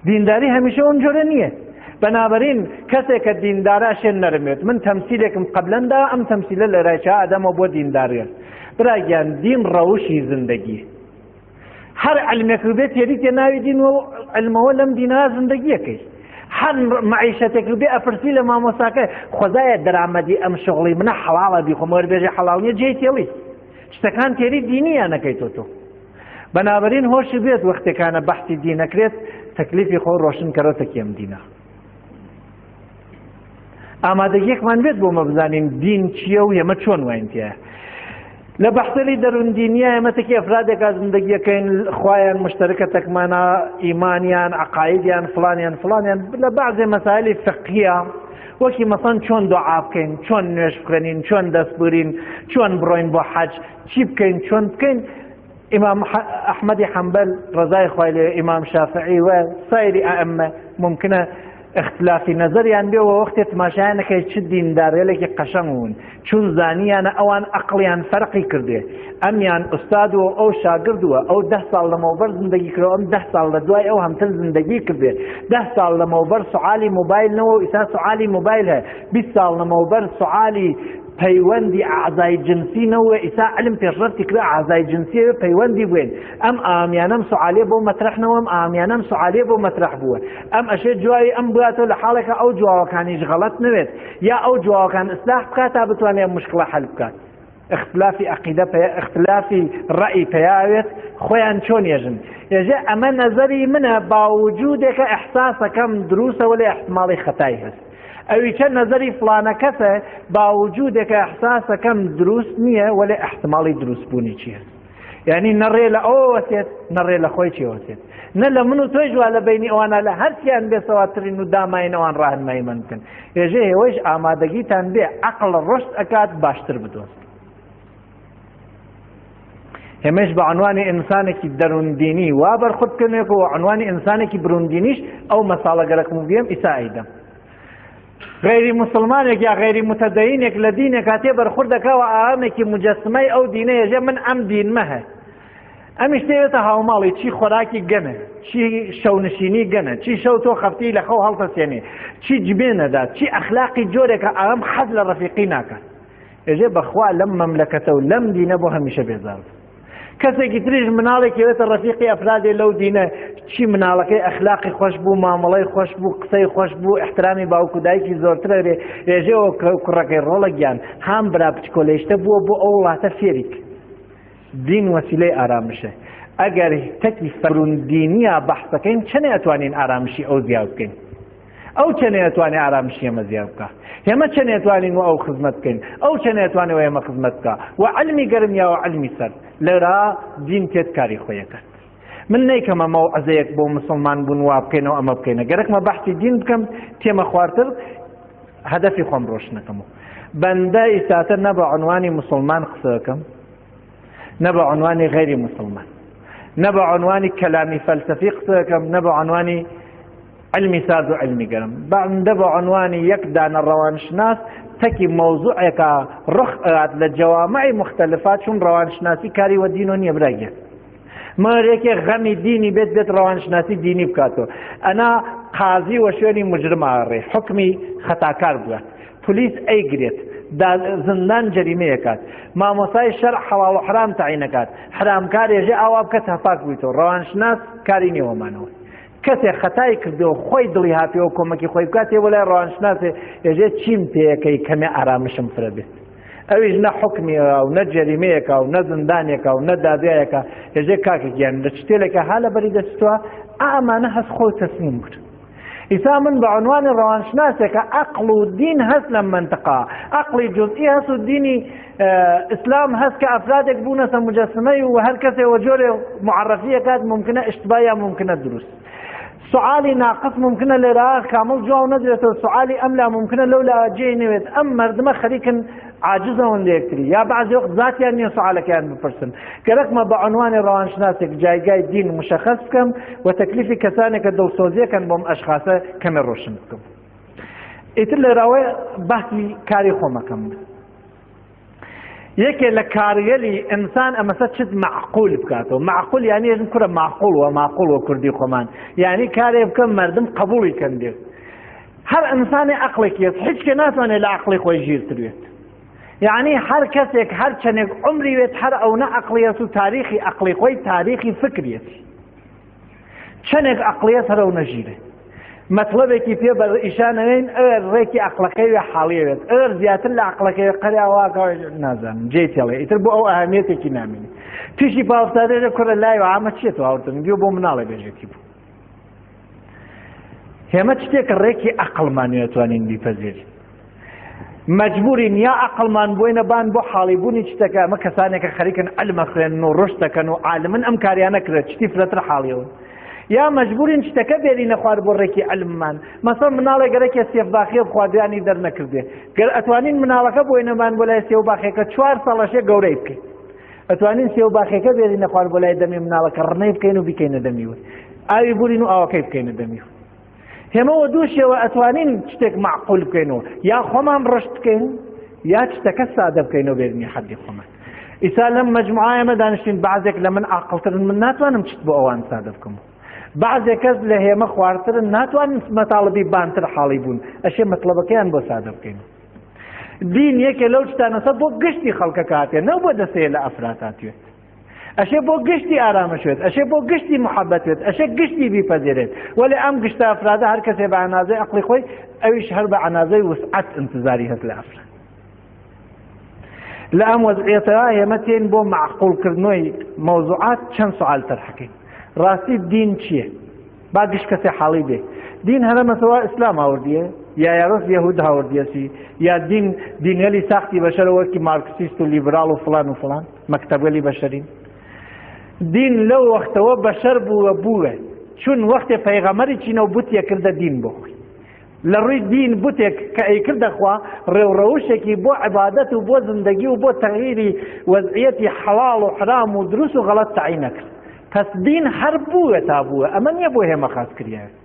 دینداری هەمیشە ئەم جۆرە نییە. بەنابەرین کەسێک کە دیندارە شێن نەرمێت. من تەمسیلێکم قبلەندا ئەم تەمسیلە لە رایچا ئەدەمەوە بۆ دینداریە. براگیان دین ڕەوشی زندگی. هەر علمێک بێت تێریتێ ناوی دین و علمەوە لەم دینا زندگیەکەی. هەر معیشەتێک بێ ئەپرسی لە مامۆستاکە خۆزایە دەرامەدی ئەم شغڵی منە حەڵاڵە بیخۆم، وەربێژێ حەڵاڵ نییە جێی تێڵی. شتەکان تێری دینیان نەکەیت تۆ. بەنابەرین هۆشی بێت وەختێکانە بەحسی دینەکرێت تەکلیفی خۆ ڕۆشن کەرەوە تەکیەم دینە. ئامادەگیەکمان بێت بۆ مە بزانین دین چییە و ئێمە چۆن واین تایە. لە بەحسەلی دەروون دینیە ئێمە تەکی ئەفرادێکا زندگیەکەین خوایان مشتەرکە تەکمانە ئیمانیان عقایدیان فلانیان فلانیان. لە بەعزێ مەسائلی فقهیە وەکی مەسەن چۆن دوعا بکەین، چۆن نوێژ بخوێنین، چۆن دەست بورین، چۆن بڕۆین بۆ حەج، چی بکەین، چۆن بکەین. ئیمام ئەحمەدی حەنبەل ڕەزای خوای لێ، ئیمام شافعی و سایری ئەئمە ممکنە اختلافی نظریان بێ و وەختێ تماشایان نەکەی چ دیندارێلێکی قەشەنگ بوون، چون زانیانە ئەوان ئەقڵیان فەرقی کردێ، ئەمیان ئوستاد و ئەو شاگردووە، ئەو 10 ساڵ لەمەوبەر زندگی کرد، ئەم 10 ساڵ لە دوای ئەو هەمتر زندگی کردێ، 10 ساڵ لەمەوبەر سوعالی مۆبایل نەوە و ئیسا سوعالی مۆبایل هەیە، 20 ساڵ لەمەوبەر سوعالی پەیوەندی ئازای جنسی نەوە، ئیسا علم پێشڕەفتی کرا ئازای جنسی پەیوەندی بووین. ئەم ئامیانەم سوعالێ بۆ مەطرح نەوە، ئەم ئامیانەم سوعالێ بۆ مەطرح بووە. ئەم ئەشێ جوابی ئەم باتەوە لە حاڵێکە ئەو جوابەکانیش غەڵەت نەوێت یا ئەو جوابەکان ئیسلاح بکات تا بتوانێت ئەم مشکلە حل بکات. اختلافی عقیدە پێ، اختلافی ڕەئی پیاوێت خۆیان چۆن ێژن ێژێ ئەمە نەزەری منە باوجودێکە ئەحساسەکەم دروستە وەلێ احتماڵی خەتای هەست. ئەوی چە نەزەری فلانە کەسە باوجودێکە ئەحساسەکەم دروست نییە وەلێ احتماڵی دروستبوونی چییە. یعنی نەڕێ لە ئەوە وەسێت نەڕێ لە خۆی چێوەسێت، نە لە من و تۆی جوا لە بینی ئەوانە لە هەرچیان بێسەواترین و داماین ئەوان ڕاهنمایی من بکەن. ێژێ هێوەیش ئامادەگیتان بێ عەقڵ ڕشت ئەکات باشتر بدۆست. هێمەش بە عنوانی ئینسانێکی دەروون دینی وا بەرخورد بکەنێکەوە عنوانی ئینسانێکی بروون دینیش ئەو مەساڵە گەرەکم و بێم ئیسا ئەیدەم. غەیری مسلمانێک یا غەیری متەدەینێک لە دینێک هاتێ بەرخورد دەکاوە ئامێکی مجەسمەی ئەو دینە ێژێ من ئەم دینمە هەیە. ئەمیش تێوێتە هاوماڵی چی خۆراکی گەنە، چی شەونشینی گەنە، چی شەو تۆ خەفتی لە خەو هەڵتەسێنێ، چی جبێنەدا، چی ئەخلاقی جۆرێکە ئەم حەز لە ڕەفیقی ناکات. ێژێ بەخوا لەم مەملەکەتە و لەم دینە بۆ هەمیشە بێزار بوو. کەسێکی تریش مناڵێکی وێتە ڕەفیقی ئەفرادێ لەو دینە، چی مناڵەکەی ئەخلاقی خۆش بوو، مامەڵەی خۆش بوو، قسەی خۆش بوو، احترامی باوک و دایکی زۆرترە رێ، ێژێەوە کوڕەکەی ڕۆڵە گیان هام برا بچکۆلەیشتە بووە بۆ ئەو وڵاتە فێریک. دین وەسیلەی ئارامشە. ئەگەر تەکی فەروندینیە بەحسەکەین چەنێ ئەتوانین ئارامشی ئەو زیاد بکەین؟ ئەو چەنێ ئەتوانێ ئارامشی ئێمە زیاد بکە؟ ئێمە چەنێ ئەتوانین و ئەو خزمەت بکەین؟ ئەو چەنێ ئەتوانێ و ئێمە خزمەت بکە؟ و علمی گەرم یا و علمی سەرد لێرا دین تێت کاری خۆیەکات. من نەیکەمە مەوعزەیەک بۆ مسلمان بوون وا بکەینەوە ئەمە بکەینە، گەرەکمە بەحسی دین بکەم تێمە خوارتر هەدەفی خۆم ڕۆشنەکەمەوە. بەندە ئیساتە نە بە عنوانی مسلمان قسەکەم نە بە عنوانی غەیری مسلمان نە بە عنوانی کەلامی فەلسەفی قسەکەم نە بە عنوانی علمی سارد و علمی گەرم بەندە بە عنوانی یەک دانە ڕەوانشناس تەکی مەوزوعێکە ڕخ ئەات لە جەوامعی مختلفات چون ڕەوانشناسی کاری وە دین و نییە براگیان مەرێکێ غەمی دینی بێت بێت ڕەوانشناسی دینی بکاتەوە ئەنا قازی وە شوێنی مجرم ئاڕێ حکمی خەتاکار بووە پلیس ئەیگرێت زندان جەریمەیەکات مامۆسای شەر حەڵاڵ و حرام تەعینەکات حرامکار ێژێ ئاوا بکە تەپاک بوویتەوە ڕەوانشناس کاری نیوەمانەوە کەسێ خەتای کردو خۆی دڵی هاتیەوە کۆمەکی خۆی بکاتێ وەلای ڕەوانشناسێ ێژێ چیم پێەکەی کەمێ ئارامشم فرە بێت ئەویش نە حکمیەوە و نە جەریمەیەکە و نە زندانێکە و نە دادگایەکە ێژێ کاکە گیان لە شتێلێکە ها لە بەری دەستوە ئامانە هەست خۆی تەسلیم بوو ئیسا من بە عنوانی ڕەوانشناسێکە عەقڵ و دین هەست لەم منطقە عەقڵی جزئی هەست و دینی ئیسلام هەست کە ئەفرادێک بوونەتە مجسمەی و هەر کەسێ وە جۆرێ معرفیە کات ممکنە اشتباه یا ممکنە دروست سوعالی ناقص ممکنە لێرە کامل جواب نەدرێتەوە سوعالی ئەم لا ممکنە لەو لا جێی نەوێت ئەم مردمە خەریکن عاجزەوەن لە یەکتری یا بعضی وقت ذاتیان نییە سوعالەکەیان بپرسن گەرەکمە بە عنوانی ڕەوانشناسێک جایگای دین مشخص بکەم و تەکلیفی کەسانێک کە دڵسۆزیەکەن بۆم ئەشخاصە کەمێ ڕۆشن بکەم ئیتر لێراوە باسی کاری خۆمەکەم یەکێ لە کارگەلی ئینسان ئەمەسە چت معقول بکاتەوە معقول یعنی ێژم کورە معقول وە معقول وە کوردی خۆمان یعنی کارێ بکەم مردم قبولی کەن بێت هەر ئینسانی عقلێکی هەست هیچ کێ ناتوانێت لە عقلی خۆی ژیرتر بێت یعنی هەر کەسێک هەر چەندێک عمری بێت هەر ئەو نە عقلیەت و تاریخی عقلی خۆی تاریخی فکریەتی چەندێک عقلیەت هەر ئەو نەژیرێ مەطلبێکی پێ بەر ئیشانەوەین ئەوێ ڕێکی عقلەکەی وێ حاڵیەوێت ئەگەر زیاتر لە عقلەکەی قەریا نازانم جێ تێڵێ ئیتر بۆ ئەو ئەهمیەتێکی نامینی تووشی پاوەفتادێ کوڕە لای و ئامە چیە تو هاوردن گوێ بۆ مناڵێ بێژێتی بوو هێمە شتێک ڕێکی عقلمان توانین بیپەزیرین مەجبورین یا عقلمان بۆینە بان بۆ حاڵیبوونی شتەکە ئەمە کەسانێکە خەریکن علمە خوێنن و ڕشت دەکەن و عالمن ئەم کاریانە کرێت شتی فرەتر حاڵیەوە یا مەجبورین شتەکە بێرینە خوار بۆ ڕێکی علممان مەسەڵ مناڵێک گەرەکێ سێفباخیە بخوادیانی دەرنەکردێ گەر ئەتوانین مناڵەکە بۆینەمان بۆ لای سێو باخێکە چوار ساڵەشێ گەورەی بکەین ئەتوانین سێو باخێکە بێرینە خوار بۆ لای دەمی مناڵەکە ڕنەی بکەین و بیکەینە دەمی ئاوی بورین و ئاوەکەی بکەینە دەمی هێمە وە دوو شێوە ئەتوانین شتێک معقول بکەینەوە یا خۆمان ڕشت بکەین یا شتەکە سادە بکەینەوە بێرنی حەدی خۆمان ئیسا لەم مەجموعایەمە دانیشتین بعضێک لە من عاقڵترن من ناتوانم شت بۆ ئەوان سادە بکەم بعضێک کەس لە هێمە خوارترن ناتوانن مەتاڵبی بانتر حاڵی بوون ئەشێ مەطلبەکەیان بۆ سادە بکەین دین یەکێ لەو شتانەسە بۆ گشتی خەڵکەکە هاتێ نەو بۆ دەسەیە لە ئەفراد هاتوێت ئەشێ بۆ گشتی ئارامش بێت ئەشێ بۆ گشتی محەبەت بێت ئەشێ گشتی بیپەزیرێت وەلێ ئەم گشتە ئەفرادە هەر کەسێ بە ئەنازەی عەقڵی خۆی ئەویش هەر بە ئەنازەی وسعەت ئینتظاری هەست لە ئەفراد لە ئەم وەزعیەتەوە ئێمە تێن بۆ معقولکردنەوەی مەوزوعات چەند سوال تەرحەکەین ڕاستی دین چییە؟ با گشت کەسێ حاڵی بێ دین هەرە مەسەوا ئیسلام هاوردیە یا یارۆس یەهود هاوردیەسی یا دین دینگەلی ساختی بەشەرە وەکی مارکسیست و لیبراڵ و فلان و فلان مەکتەبگەلی بەشەرین دین لەو وەختەوە بەشەر بووە بووە چون وەختێ پەیغەمەری چینە و بتیە کردە دین بۆ خۆی لە ڕووی دین بتێک کە ئەیکردە خوا ڕێوڕەوشێکی بۆ عیبادەت و بۆ زندگی و بۆ تەغیری وەزعیەتی حەڵاڵ و حرام و دروست و غەڵەت تەعین نەکرد پس دین هەر بووە تا بووە ئەمە نییە بۆ هێمە خاس کریاوێت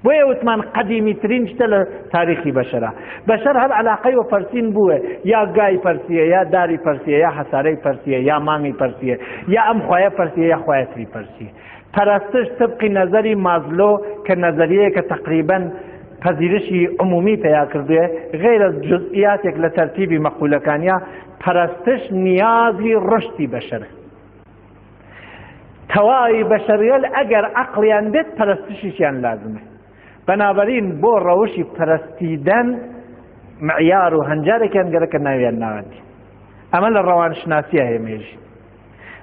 بۆیە وتمان قەدیمی ترین شتە لە تاریخی بەشەرە بەشەر هەر علاقەی وە پەرسین بووە یا گای پەرسیە یا داری پەرسیە یا حەسارەی پەرسیە یا مانگی پەرسیە یا ئەم خوایە پەرسیە یا خوایەتری پەرسیە پەرستش طبقی نەزەری مازلۆ کە نەزەریەیەکە تەقریبەن پەزیرشی عمومی پەیا کردوێ غەیرە جزئیاتێک لە تەرتیبی مەقولەکانیا پەرستش نیازی ڕشتی بەشەرە تەواوی بەشەریەل ئەگەر عەقڵیان بێت پەرستشیشیان لازمە بەنابەرین بۆ ڕەوشی پەرستیدەن معیار و هەنجارێکیان گەرەکە ناویان ناوەندی ئەمە لە ڕەوانشناسیە هەیە مێژی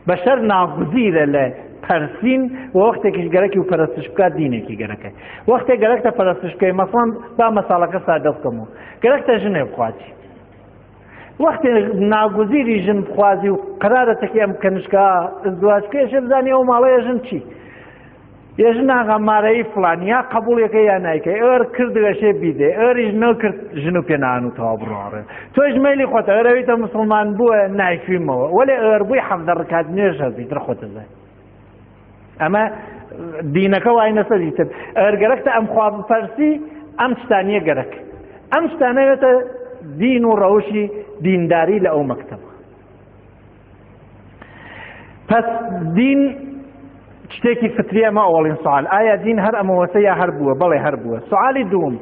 بەشەر ناگوزیرە لە پەرسین و وەختێکیش گەرەکی و پەرستش بکات دینێکی گەرەکە وەختێک گەرەکتە پەرستش بکەی مەسڵەن با مەساڵەکە سادە بکەم و گەرەکتە ژنێ بخوازی وەختێ ناگوزیری ژن بخوازی و قرارەتەکی ئەم کەنشکا ئزدواج بکەی ئەشێ بزانی ئەو ماڵەیە ژن چی؟ یەژن ئاغا مارەی فڵان یا قەبوڵیەکە یا نایکەی ئەر کرد ئەشێ بیدێ ئەریش نەکرد ژن و پێنان و تەوا بڕۆڕێ تۆش مەیلی خۆتە ئەرەویتە مسلمان بووە نایکویمەوە وەلێ ئەر بووی 17 ڕکات نوێژ هەزی تر خۆتە زای ئەمە دینەکە وای نەسەری تر ئەر گەرەکتە ئەم خوا بپەرسی ئەم شتانیە گەرەک ئەم شتانەوێتە دین و ڕەوشی دینداری لە ئەو مەکتەبە پس دین شتێکی فتری ئەمە ئەوەڵین سوال ئایا دین هەر ئەمەوەسە یا هەر بووە بەڵێ هەر بووە سوالی دووم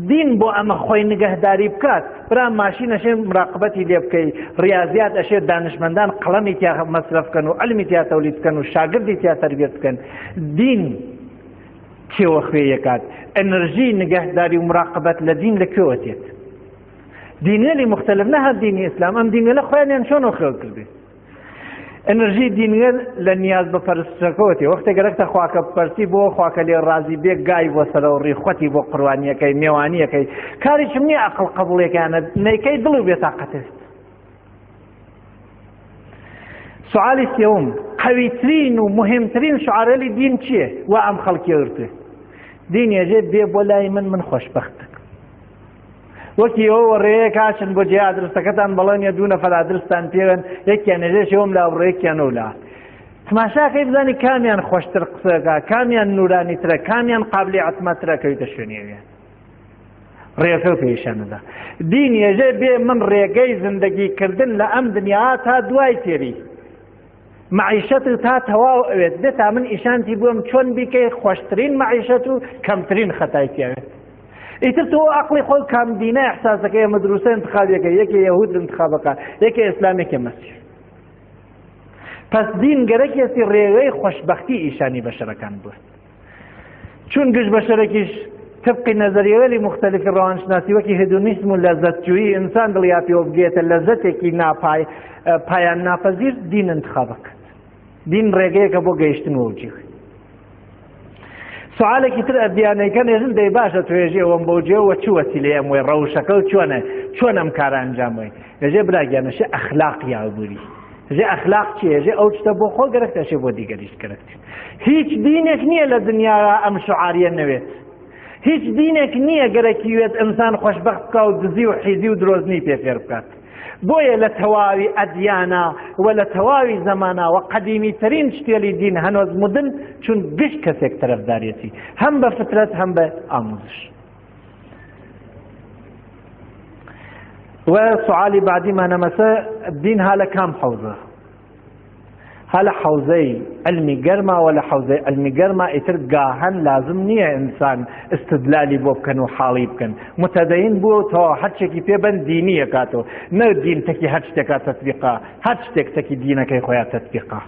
دین بۆ ئەمە خۆی نگەهداری بکات برا ماشین ئەشێ مراقبەتی لێ بکەی ڕاضیات ئەشێ دانشمەندان قەڵەمی تیا مەسرەف بکەن و علمی تیا تەولید بکەن و شاگردی تیا تەربیەت بکەن دین کێوە خوێیەکات ئەنرژی نگەهداری و مراقبەت لە دین لە کوێوە تێت دینگەلی مختلف نە هەر دینی ئیسلام ئەم دینگەلە خۆیانیان چۆن خێڵ کردێ ئەنرژی دینگەل لە نیاز بە پەرستشەکەوە تێ وەختێ گەرەکتە خواکە پەرسی بۆ خواکە لێ ڕازی بێ گای بۆ سەرەوە ڕی خۆتی بۆ قوربانیەکەی مێوانیەکەی کاریشم نییە ئەقڵ قبوڵێکانە نیکەی دڵ و بێتاقەتێت سوالی سێوم قەویترین و مهمترین شعارەلی دین چییە وا ئەم خەڵکی ورتێ دین یەژێ بێ بۆ لای من من خۆشبەختم وەکی ئەوە ڕێیەک هاچن بۆ جێ ئادرسەکەتان بەڵێنیە دوو نەفەر ئادرستان پێوەن یەکیان ئێژێ ئەوم لا بڕۆ یەکیان ئەو لا تماشاکەی بزانی کامیان خۆشتر قسەکە کامیان نورانی ترە کامیان قابلی عتمەترە کەویتە شوێنی ئەویان ڕێگە پێشانەدا دین یێژێ بێ من ڕێگەی زندگی کردن لە ئەم دنیا تا دوای تێری مەعیشەت تا تەواو ئەوێت بێ تا من ئیشانتی بووم چۆن بیکەی خۆشترین مەعیشەت و کەمترین خەتای تیاوێت ئیتر تۆ عقلی خۆ کام دینە احساسەکەی ئەمە دروستە انتخابەکە یەکێ یەهود انتخابەکە یەکێ ئیسلام یەکێ مەسیح پس دین گەرەکێتی ڕێگەی خۆشببختی ئیشانی بەشەرەکان بوو چون گشت بەشەرێکیش طبقی نەزەریەوەلی مختلفی ڕەوانشناسی وەکی هێدونیسم و لەزەتجویی ئینسان دڵیا پێوە بگێتە لەزەتێکی ناپای پایان ناپەزیر دین انتخابە کرد دین ڕێگەیەکە بۆ گەیشتن وەو جێ سوالێکی تر ئەدیانەکە نێژن دەی باشە توێژی ئەوەم بۆ جێ وە چ وەسیلەی ئەم وێ ڕەوشەکە و چۆنە چۆن ئەم کارە ئەنجام وێ ێژێ براگیانەشێ ئەخلاق یابووری ژێ ئەخلاق چیە ژێ ئەو شتە بۆ خۆ گەرەکتە شێ بۆ دیگەریش گەرەکت هیچ دینێک نییە لە دنیادا ئەم شعاریە نەوێت هیچ دینێک نییە گەرەکی وێت ئینسان خۆشبەخت بکا و دزی و حیزی و درۆزنی پێ فێر بکات بۆیە لە تەواوی ئەدیانە و لە تەواوی زەمانە و قەدیمی ترین شتێلی دین هەنۆز مدن چون گشت کەسێک تەرەفدارێتی هەم بە فترەت هەم بە ئاموزش و سوالی بعدیمان ئەمەسە دین ها لە کام حەوزە ها لە حەوزەی علمی گەرما وە لە حەوزەی علمی گەرما ئیتر گاهەن لازم نییە ئینسان استدلالی بۆ بکەن و حاڵی بکەن متدەین بووە و تەواو هەرچێکی پێ بەن دینی ئەکاتەوە نە دین تەکی هەر شتێکا تەتبیقا هەر شتێک تەکی دینەکەی خۆیان تەتبیقا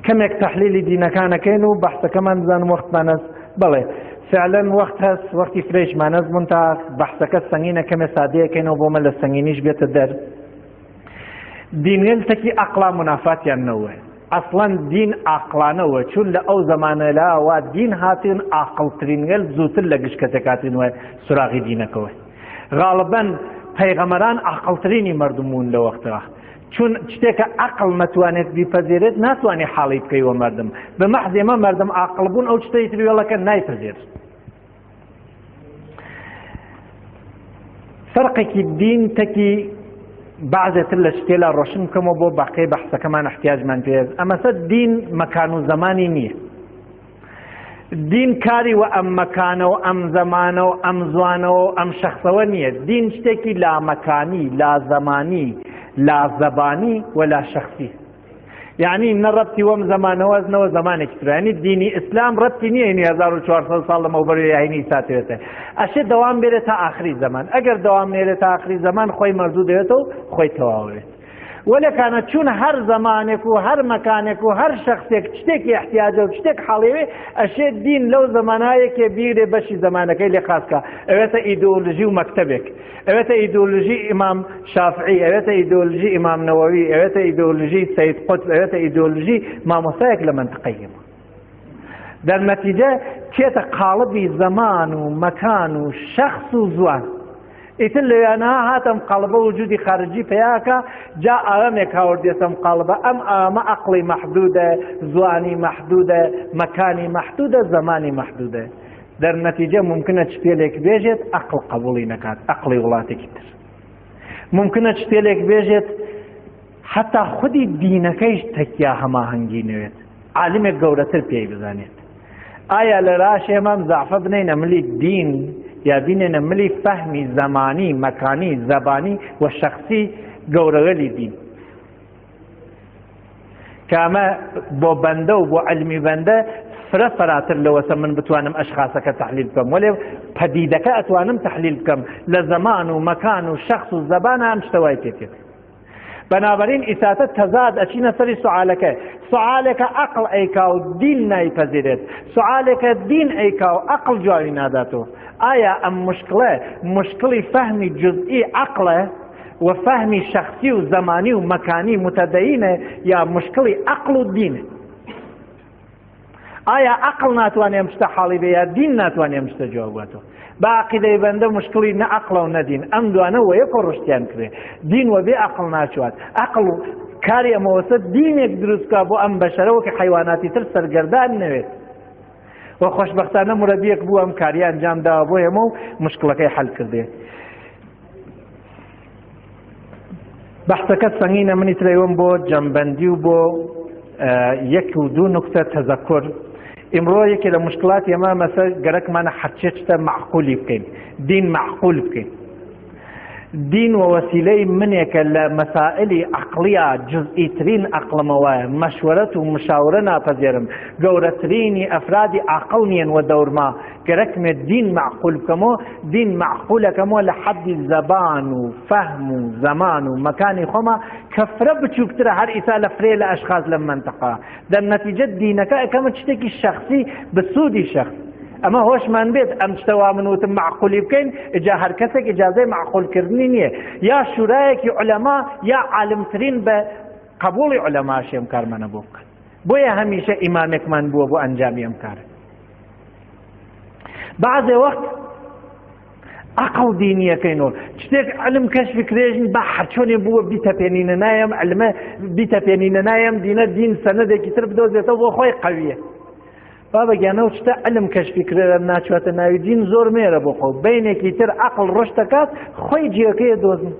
کەمێک تەحلیلی دینەکانەکەین و بەحسەکەمان بزانم وەختمان هەست بەڵێ فعلا وەخت هەست وەختی فرەیشمان هەست بوون تا بەحسەکە سەنگینە کەمێ سادەیەکەینەوە بۆمە لە سەنگینیش بێتە دەر دینگەل تەکی ئەقڵا منافاتیان نەوە ئەسڵەن دین ئاقلانەوە چون لە ئەو زەمانەلا وا دین هاتن ئاقڵترینگەل زووتر لە گشت کەسێک هاتن وە سراغی دینەکەوە غاڵبەن پەیغەمەران ئاقڵترینی مردم بوون لە وەختەوە چون شتێکە عەقڵ نەتوانێت بیپەزێرێت ناتوانێت حاڵی بکەی وە مردم بە مەحز ئێمە مردم عاقڵ بوون ئەو شتەی تر وێڵەکە نایپەزێر فەرقێکی دین تەکی بعضێتر لە شتێلا ڕۆشن بکەمەوە بۆ باقی بەحسەکەمان احتیاجمان پێ ئەمەسە دین مەکان و زەمانی نییە دین کاری وە ئەم مەکانە و ئەم زەمانە و ئەم زوانەوە و ئەم شەخسەوە نییە دین شتێکی لا مەکانی لا زەمانی لا زەبانی و لا شەخسی یعنی نە ڕەبتی وەم زەمانەوە نەوە زەمانێکی تر یعنی دینی ئیسلام ڕەبتی نییە هینی 1400 ساڵ لەمەوبەر یا هینی ساتێتە ئەشێ دەوام بێرێت تا ئاخری زەمان ئەگەر دەوام نێرێت تا ئاخری زەمان خۆی مەردوو دەوێتەوە خۆی تەواوێت وەلێ کانە چون هەر زەمانێک و هەر مەکانێک و هەر شەخسێک شتێکی احتیاجە و شتێک حاڵێوێ ئەشێ دین لەو زەمانایەکێ بیرێ بەشی زەمانەکەی لێ خاسکە ئەوێتە ئیدۆلژی و مەکتەبێک ئەوێتە ئیدۆلژی ئیمام شافعی ئەوێتە ئیدۆلژی ئیمام نەوەوی ئەوێتە ئیدۆلژی سید قوتب ئەوێتە ئیدۆلژی مامۆستایەک لە مەنتقەی ئێمە در نەتیجە تێتە قاڵبی زەمان و مەکان و شەخس و زوان. ئیتر لەویانەها هاتەم قاڵبە وجودی خارجی پەیاکە جا ئاوامێک هاوردێتەم قاڵبە ئەم ئامە عەقڵی مەحدودە زوانی مەحدودە مەکانی مەحدودە زەمانی مەحدودە دەر نەتیجە ممکنە چتێلێک بێژێت عەقڵ قبوڵی نەکات عەقڵی وڵاتێکی تر ممکنە چتێلێک بێژێت حتا خودی دینەکەیش تەکیا هەماهەنگی نەوێت عالمێک گەورەتر پێی بزانێت ئایا لە راش ئێمە زەعفە بنینە ملی دین یا بینێنە ملی فەهمی زەمانی مەکانی زەبانی و شەخسی گەورەگەلی دین کە ئەمە بۆ بەندە و بۆ علمی بەندە فرە فەراتر لەوەسە من بتوانم ئەشخاصەکە تحلیل بکەم وەلێ پەدیدەکە ئەتوانم تحلیل بکەم لە زەمان و مەکان و شەخص و زەبانە ئەم شتەوای پێتێت بەنابەرین ئیساتە تەزاد ئەچینە سەری سوعالەکە سوعالێکە عەقڵ ئەیکا و دین نایپەزیرێت سوعالێکە دین ئەیکا و عەقڵ جوابی ناداتەوە ئایا ئەم مشکلە مشکلی فەهمی جزئی عەقڵە و فەهمی شەخسی و زەمانی و مەکانی متەدەینە یا مشکلی عەقڵ و دینە ئایا عەقڵ ناتوانێ ئەم شتە حاڵی بێ یا دین ناتوانێ ئەم شتە جواب باتەوە بە عقیدەی بەندە مشکلی نە عەقڵە و نە دین ئەم دوانە وە یەکۆ ڕشتیان کرێ دین وە بێ عەقڵ ناچوات عەقڵ کاری ئەمەوەسە دینێک دروست کا بۆ ئەم بەشەرە وەکە حیواناتی تر سەرگەردان نەوێت و خۆشبەختانە مرەبیەک بوو ئەم کاری ئەنجام داوە بۆ ئێمە و مشکلەکەی حل کردێ بەحسەکە سەنگینە منی ترەوەم بۆ جەمبەندی و بۆ یەک و دوو نکتە تەزەکر ئیمڕۆ یەکێ لە مشکلات ئێمە مەسە گەرەکمانە هەرچێ شتە معقولی بکەین دین معقول بکەین دین و وەسیلەی منێکە لە مەسائلی عقلیە جزئیترین عقلمەوە مەشوەرەت و مشاورە ناپەزێرم گەورەترینی ئەفرادی عقل نیەن وە دەورما گەرەکمێ دین مەعقول بکەمۆ دین مەعقولەکەمۆ لە حەدی زەبان و فەهم و زەمان و مەکانی خۆما کە فرە بچووکترە هەر ئیسا لە فرێ لە ئەشخاص لەم مەنتەقە دەر نەتیجە دینەکە ئەکەمە شتێکی شەخسی بە سوودی شەخس ئەمە هۆشمان بێت ئەم شتە وا من وتم معقولی بکەین ئجا هەر کەسێک ئجازەی معقولکردنی نییە یا شورایەکی علەما یا عالمترین بە قبوڵی علەماشی ئەم کارمانە بۆ بکەن بۆیە هەمیشە ئیمامێکمان بووە بۆ ئەنجامی ئەم کارە بەعزێ وەخت عقل دینیەکەین و شتێک علم کەشفی کرێژن بە هەرچۆنێ بووە بیتەپێنینە نایم علمە بیتەپێنینە نایم دینە دین سەنەدێکی تر بدۆزێتەوە بۆ خۆی قەویە بابە گیانە و شتە علم کەشفی کرێرە ناچواتە ناوی دین زۆر مێرە بۆ خۆ بینێکی تر عقل ڕشتەکات خۆی جێەکەی دۆزن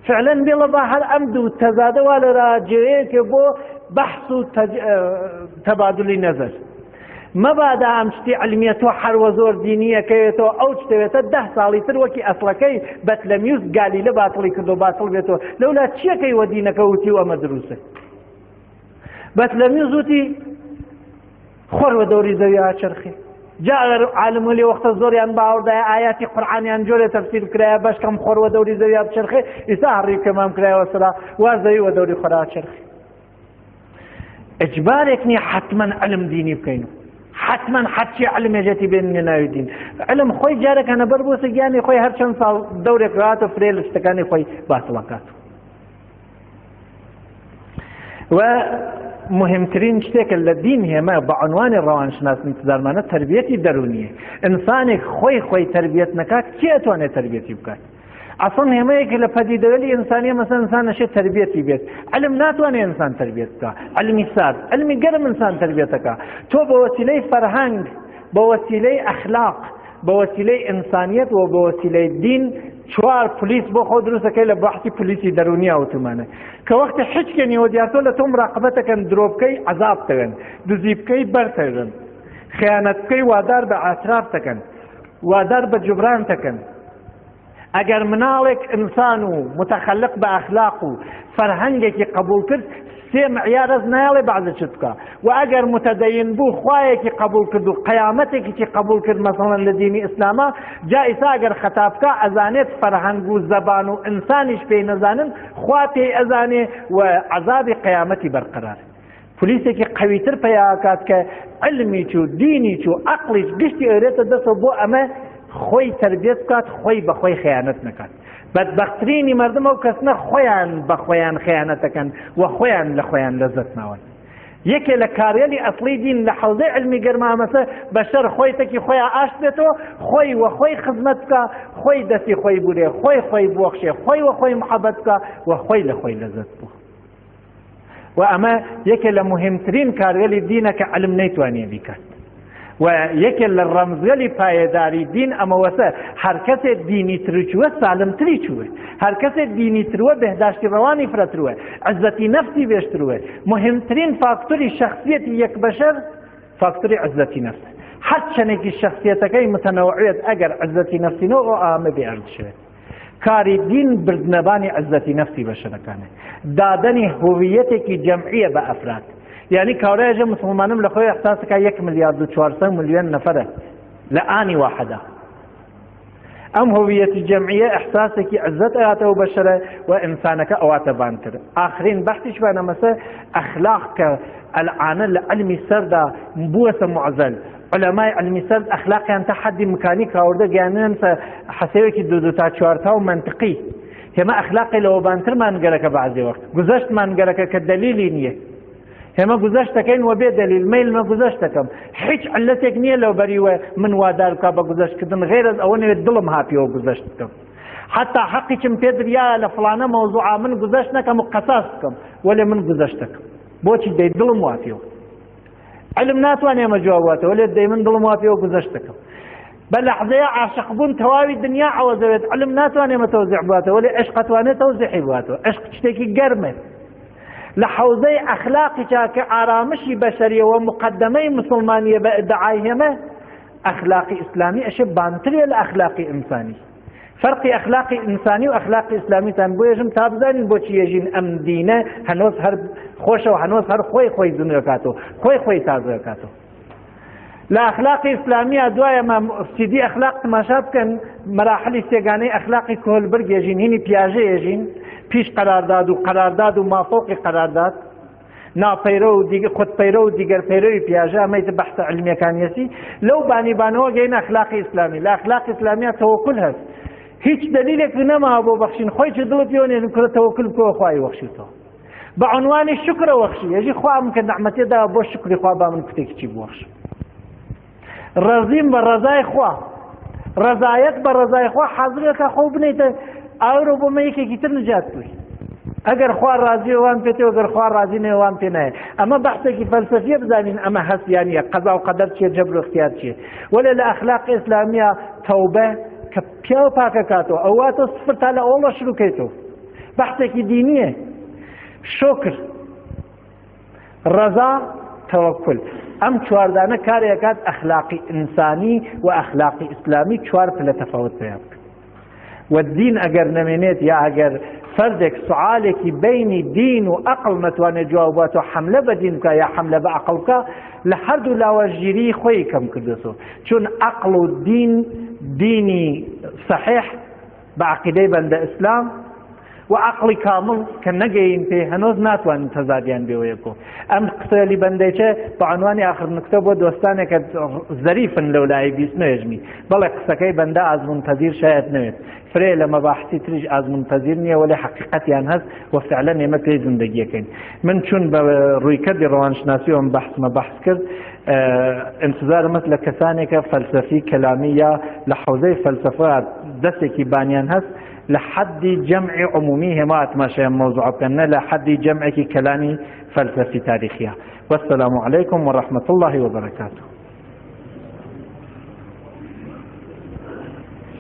فعلا بێڵە با هەر ئەم دوو تەزادە وا لە راجەیەکە بۆ بەحث و تەبادلی نەزەر مەبادا ئەم شتی علمیە تۆ حەروە زۆر دینیەکەوێتەوە ئەو شتەوێتە ده ساڵی تر وەکی ئەسڵەکەی بەتلەمیوس گالیلە باتڵی کردو باتڵ بێتەوە لەولا چیەکەی وە دینەکە وتی و ئەمە دروستە بەتلەمیوس وتی خۆر وە دەوری زەوی ئاچەرخی جا ئەگەر عالم لێ وەختە زۆریان باوەڕدایە ئاياتی قورآانیان جۆرێ تەفسیر کرایە بەشکەم خۆر وە دەوری زەویا بچەرخێ ئیسا هەڕی کەمام کرایەوە سرا وا زەوی وە دەوری خۆرا چەرخی ئجبارێک نییە حتمما علم دینی بکەین حتما حەچی علم ێژێتی بێنە ناوی دین علم خۆی جارەکانە بەر بۆسە گیانی خۆی هەر چەند ساڵ دەورێک ڕاتە فرێ لە شتەکانی خۆی باتڵەکات و مهمترین شتێکە لە دین هێمە بە عنوانی ڕەوانشناس انتظارمانە تربیەتی دەرونیە ئینسانێک خۆی خۆی تربیەت نەکات کێ ئەتوانێت تربیەتی بکات ئەسڵ هێمەیەک لە پەدیدەگەلی ئینسانیە مەسەن ئینسان نەشێت تربیەتی بێت علم ناتوانێت ئینسان تربیەت بکە علمی سارد علمی گەرم ئینسان تربیەتەکە تۆ بە وەسیلەی فەرهەنگ بە وەسیلەی ئەخلاق بە وەسیلەی ئینسانیەت و بە وەسیلەی دین چوار پلیس بۆ خۆ دروستەکەی لە بەحسی پلیسی دەرونیا وتومانە کە وەختی حچکە نیوە دیارتۆ لە تۆ مراقبەتەکەن درۆ بکەی عەزاب تەوێن دزی بکەی بەرتەوێن خیانەت بکەی وادار بە ئاعتراف تەکەن وادار بە جوبران تەکەن ئەگەر مناڵێک ئینسان و متخلق بە ئەخلاق و فەرهەنگێکی قبول کرد سێ معیار ئەز نایڵێ بەعزە چت بکە و ئەگەر متدەین بوو خوایەکی قبول کرد و قەیامەتێکی قبول کرد مەسەڵەن لە دینی ئیسلامە جا ئیسا ئەگەر خەتا بکە ئەزانێت فەرهەنگ و زەبان و ئینسانیش پێی نەزانن خوا پێی ئەزانێ و عەزابی قەیامەتی بەرقەرار پلیسێکی قەویتر پەیاکات کە علمیچ و دینیچ و عەقڵیش گشتی ئەرێتە دەستەوە بۆ ئەمە خۆی تربیەت بکات خۆی بە خۆی خیانەت نەکات بەدبەخترینی مردم ئەو کەسنە خۆیان بە خۆیان خیانەتەکەن و خۆیان لە خۆیان لەزەت ناون. یەکێ لە کارێلی ئەسڵی دین لە حەوزەی علمی گەرمامەسە بەشەر خۆی تەکی خۆیان ئاشت بێتەوە، خۆی وە خۆی خزمەت بکە، خۆی دەستی خۆی بورێ، خۆی خۆی بوەخشێ، خۆی وە خۆی محەبەت بکە و خۆی لە خۆی لەزەت بوو. و ئەمە یەکێ لە مهمترین کارگەلی دینە کە علم نەیتوانیە بیکات. و یەکێ لە ڕەمزگەلی پایەداری دین ئەمەوەسە هەر کەسێ دینی ترچووە سالمتری چووە، هەر کەسێ دینی تروە بهداشتی ڕەوانی فرەتروە، عزەتی نەفسی بێشتروە. مهمترین فاکتۆری شخصیەتی یەک بەشەر فاکتۆری عزەتی نەفسە. هەر چەندێکی شخصیەتەکەی متەنەوعێت ئەگەر عزەتی نەفسی نەو ئەو ئامە بێ ئەرزشێت. کاری دین بردنەبانی عزەتی نەفسی بەشەرەکانە، دادەنی هویەتێکی جەمعیە بە ئەفراد. یعنی کاورایژە مسلمانم لە خۆی احساسەکە 1 میلیارد و 400 میلیۆن نەفەرە لە ئانی واحدا. ئەم هویەتی جەمعیە احساسێکی عزەت ئەیاتەوە بەشەرە و ئینسانەکە ئەواتە بانتر. ئاخرین بەحثیشمان ئەمەسە ئەخلاق کە ئەلعانە لە علمی سەردا بووەسە معزەل. علەمای علمی سەرد ئەخلاقیان تا حەدی مکانیک هاوردە گەیانن حەسەوێکی دوو دوو تا چوارتا و منطقی. هێمە ئەخلاقی لەوە بانترمان گەرەکە بەعزێ وەخت گوزەشتمان گەرەکە کە دەلیلی نییە. هێمە گوزەشتەکەین وە بێ دەلیل مەیلمە گوزەشتەکەم، هیچ علەتێک نییە لەو بەریوە من وادار بکا بە گوزەشتکردن غێرەز ئەوە نەوێت دڵم هاپیەوە گوزەشت بکەم. حتی حەقیچم پێ دریا لە فڵانە مەوزوعا من گوزەشت نەکەم و قەساس بکەم، وەلێ من گوزەشتەکەم. بۆچی دەی دڵم واپیەوە؟ علم ناتوانێ ئەمە جواب باتەوە، وەلێ دەی من دڵم واپیەوە گوزەشتەکەم. بە لەحزەیە عاشق بوون تەواوی دنیا عەوەزەوێت، علم ناتوانێ ئەمە تەوزیع باتەوە، وەلێ عشق ئەتوانێ تەوزیحی باتەوە. عشق شتێکی گەرمە. لە حەوزەی ئەخلاقی چا کە ئارامشی بەشەریەوە مقدمەی مسلمانیە بە ئیدعای هێمە، ئەخلاقی ئیسلامی ئەشێ بانترێ لە ئەخلاقی ئینسانی. فەرقی ئەخلاقی ئینسانی و ئەخلاقی ئیسلامیتان بۆیەژم تا بزانین بۆچی یەژین ئەم دینە هەنۆز هەر خۆشەوە، هەنۆز هەر خۆی خۆی زنوێکاتەوە، خۆی خۆی تازەکاتەوە. لە ئەخلاقی ئیسلامیە دوایە ما سیدی ئەخلاق تماشا بکەن، مەراحلی سێگانەی ئەخلاقی کۆلبرگ یەژین، هینی پیاژە یەژین، پیش قەرارداد و قەرارداد و مافۆقی قەرارداد، ناپەیرە و دیگە خود پەیرە و دیگەر پەیرەوی پیاژە. ئەمەی بەحثە علمیەکانیەتی. لەو بانیبانەوە گەین ئەخلاقی ئیسلامی. لە ئەخلاقی ئیسلامیە تەوەکل هەست، هیچ دلیلێک نەما بۆ بەخشین، خۆی چ دڵت پێوە نێ کورە تەوەکل بکەوە خوای وەخشیتەوە. بە عنوانی شکرە وەخشی یەژی خوا من کە نەعمەتێ دا بۆ شکری خوا با من کوتێکی چی بوەخش. ڕەزیم بە ڕەزای خوا، ڕەزایەت بە ڕەزای خوا حاضرە کە خۆ بنیتە ئاورۆ بۆ مە یەکێکی تر نجات بووی. ئەگەر خوا ڕازی وان پێتەوە، ئەگەر خوا ڕازی نەوێ وان پێ نایە. ئەمە بەحثێکی فەلسەفیە بزانین ئەمە هەست یان نییە، قەزا و قەدەر چییە، جەبر و اختیار چییە. وەلێ لە ئەخلاق ئیسلامیە تەوبە کە پیاو پاکەکاتەوە، ئەواتە سفر تا لە ئەوڵە شروع کەیتەوە. بەحثێکی دینیە. شکر، ڕەزا، تەوەکل، ئەم چواردانە کارێکات ئەخلاقی ئینسانی و ئەخلاقی ئیسلامی چوار پلە تەفاوت پەیا بکەن. و دین ئەگەر نەمێنێت یا ئەگەر فەردێک سوالێکی بینی دین و ئەقڵ نەتوانێت جواب باتەوە، حملە بە دین بکە یا حملە بە ئەقڵ بکە، لە هەردوو لاوە ژیری خۆی کەم کردێتەوە. چون ئەقڵ و دین، دینی صحیح بە عقیدەی بەندە ئیسلام و عقلی کامل کە نەگەین پێ هەنۆز ناتوانن تەزادیان بێوەیەکۆ. ئەم قسەلی بەندەیچە بە عنوانی آخر نکتە بۆ دۆستانێکە زەریفن لەو لای بیست نوێژمی. بەڵێ قسەکەی بەندە ئازمون پذیر شاید نەوێت، فرێ لە مەباحثی تریش ئازمون پذیر نییە، وەلێ حقیقەتیان هەست و فعلا ئێمە پێی زندگیەکەین. من چون بە ڕوویکردی ڕەوانشناسیەوەم بەحثمە بەحث کرد، انتظارمەت لە کەسانێکە فەلسەفی کەلامی یا لە حوزەی فەلسەفە دەستێکی بانیان هەست لە حەدی جەمعی عمومی هێما تماشای مەوزوع بکەن، نە لە حەدی جەمعێکی کەلامی فەلسەفی تاریخیە. والسلام عليكم ورحمة الله وبركاته.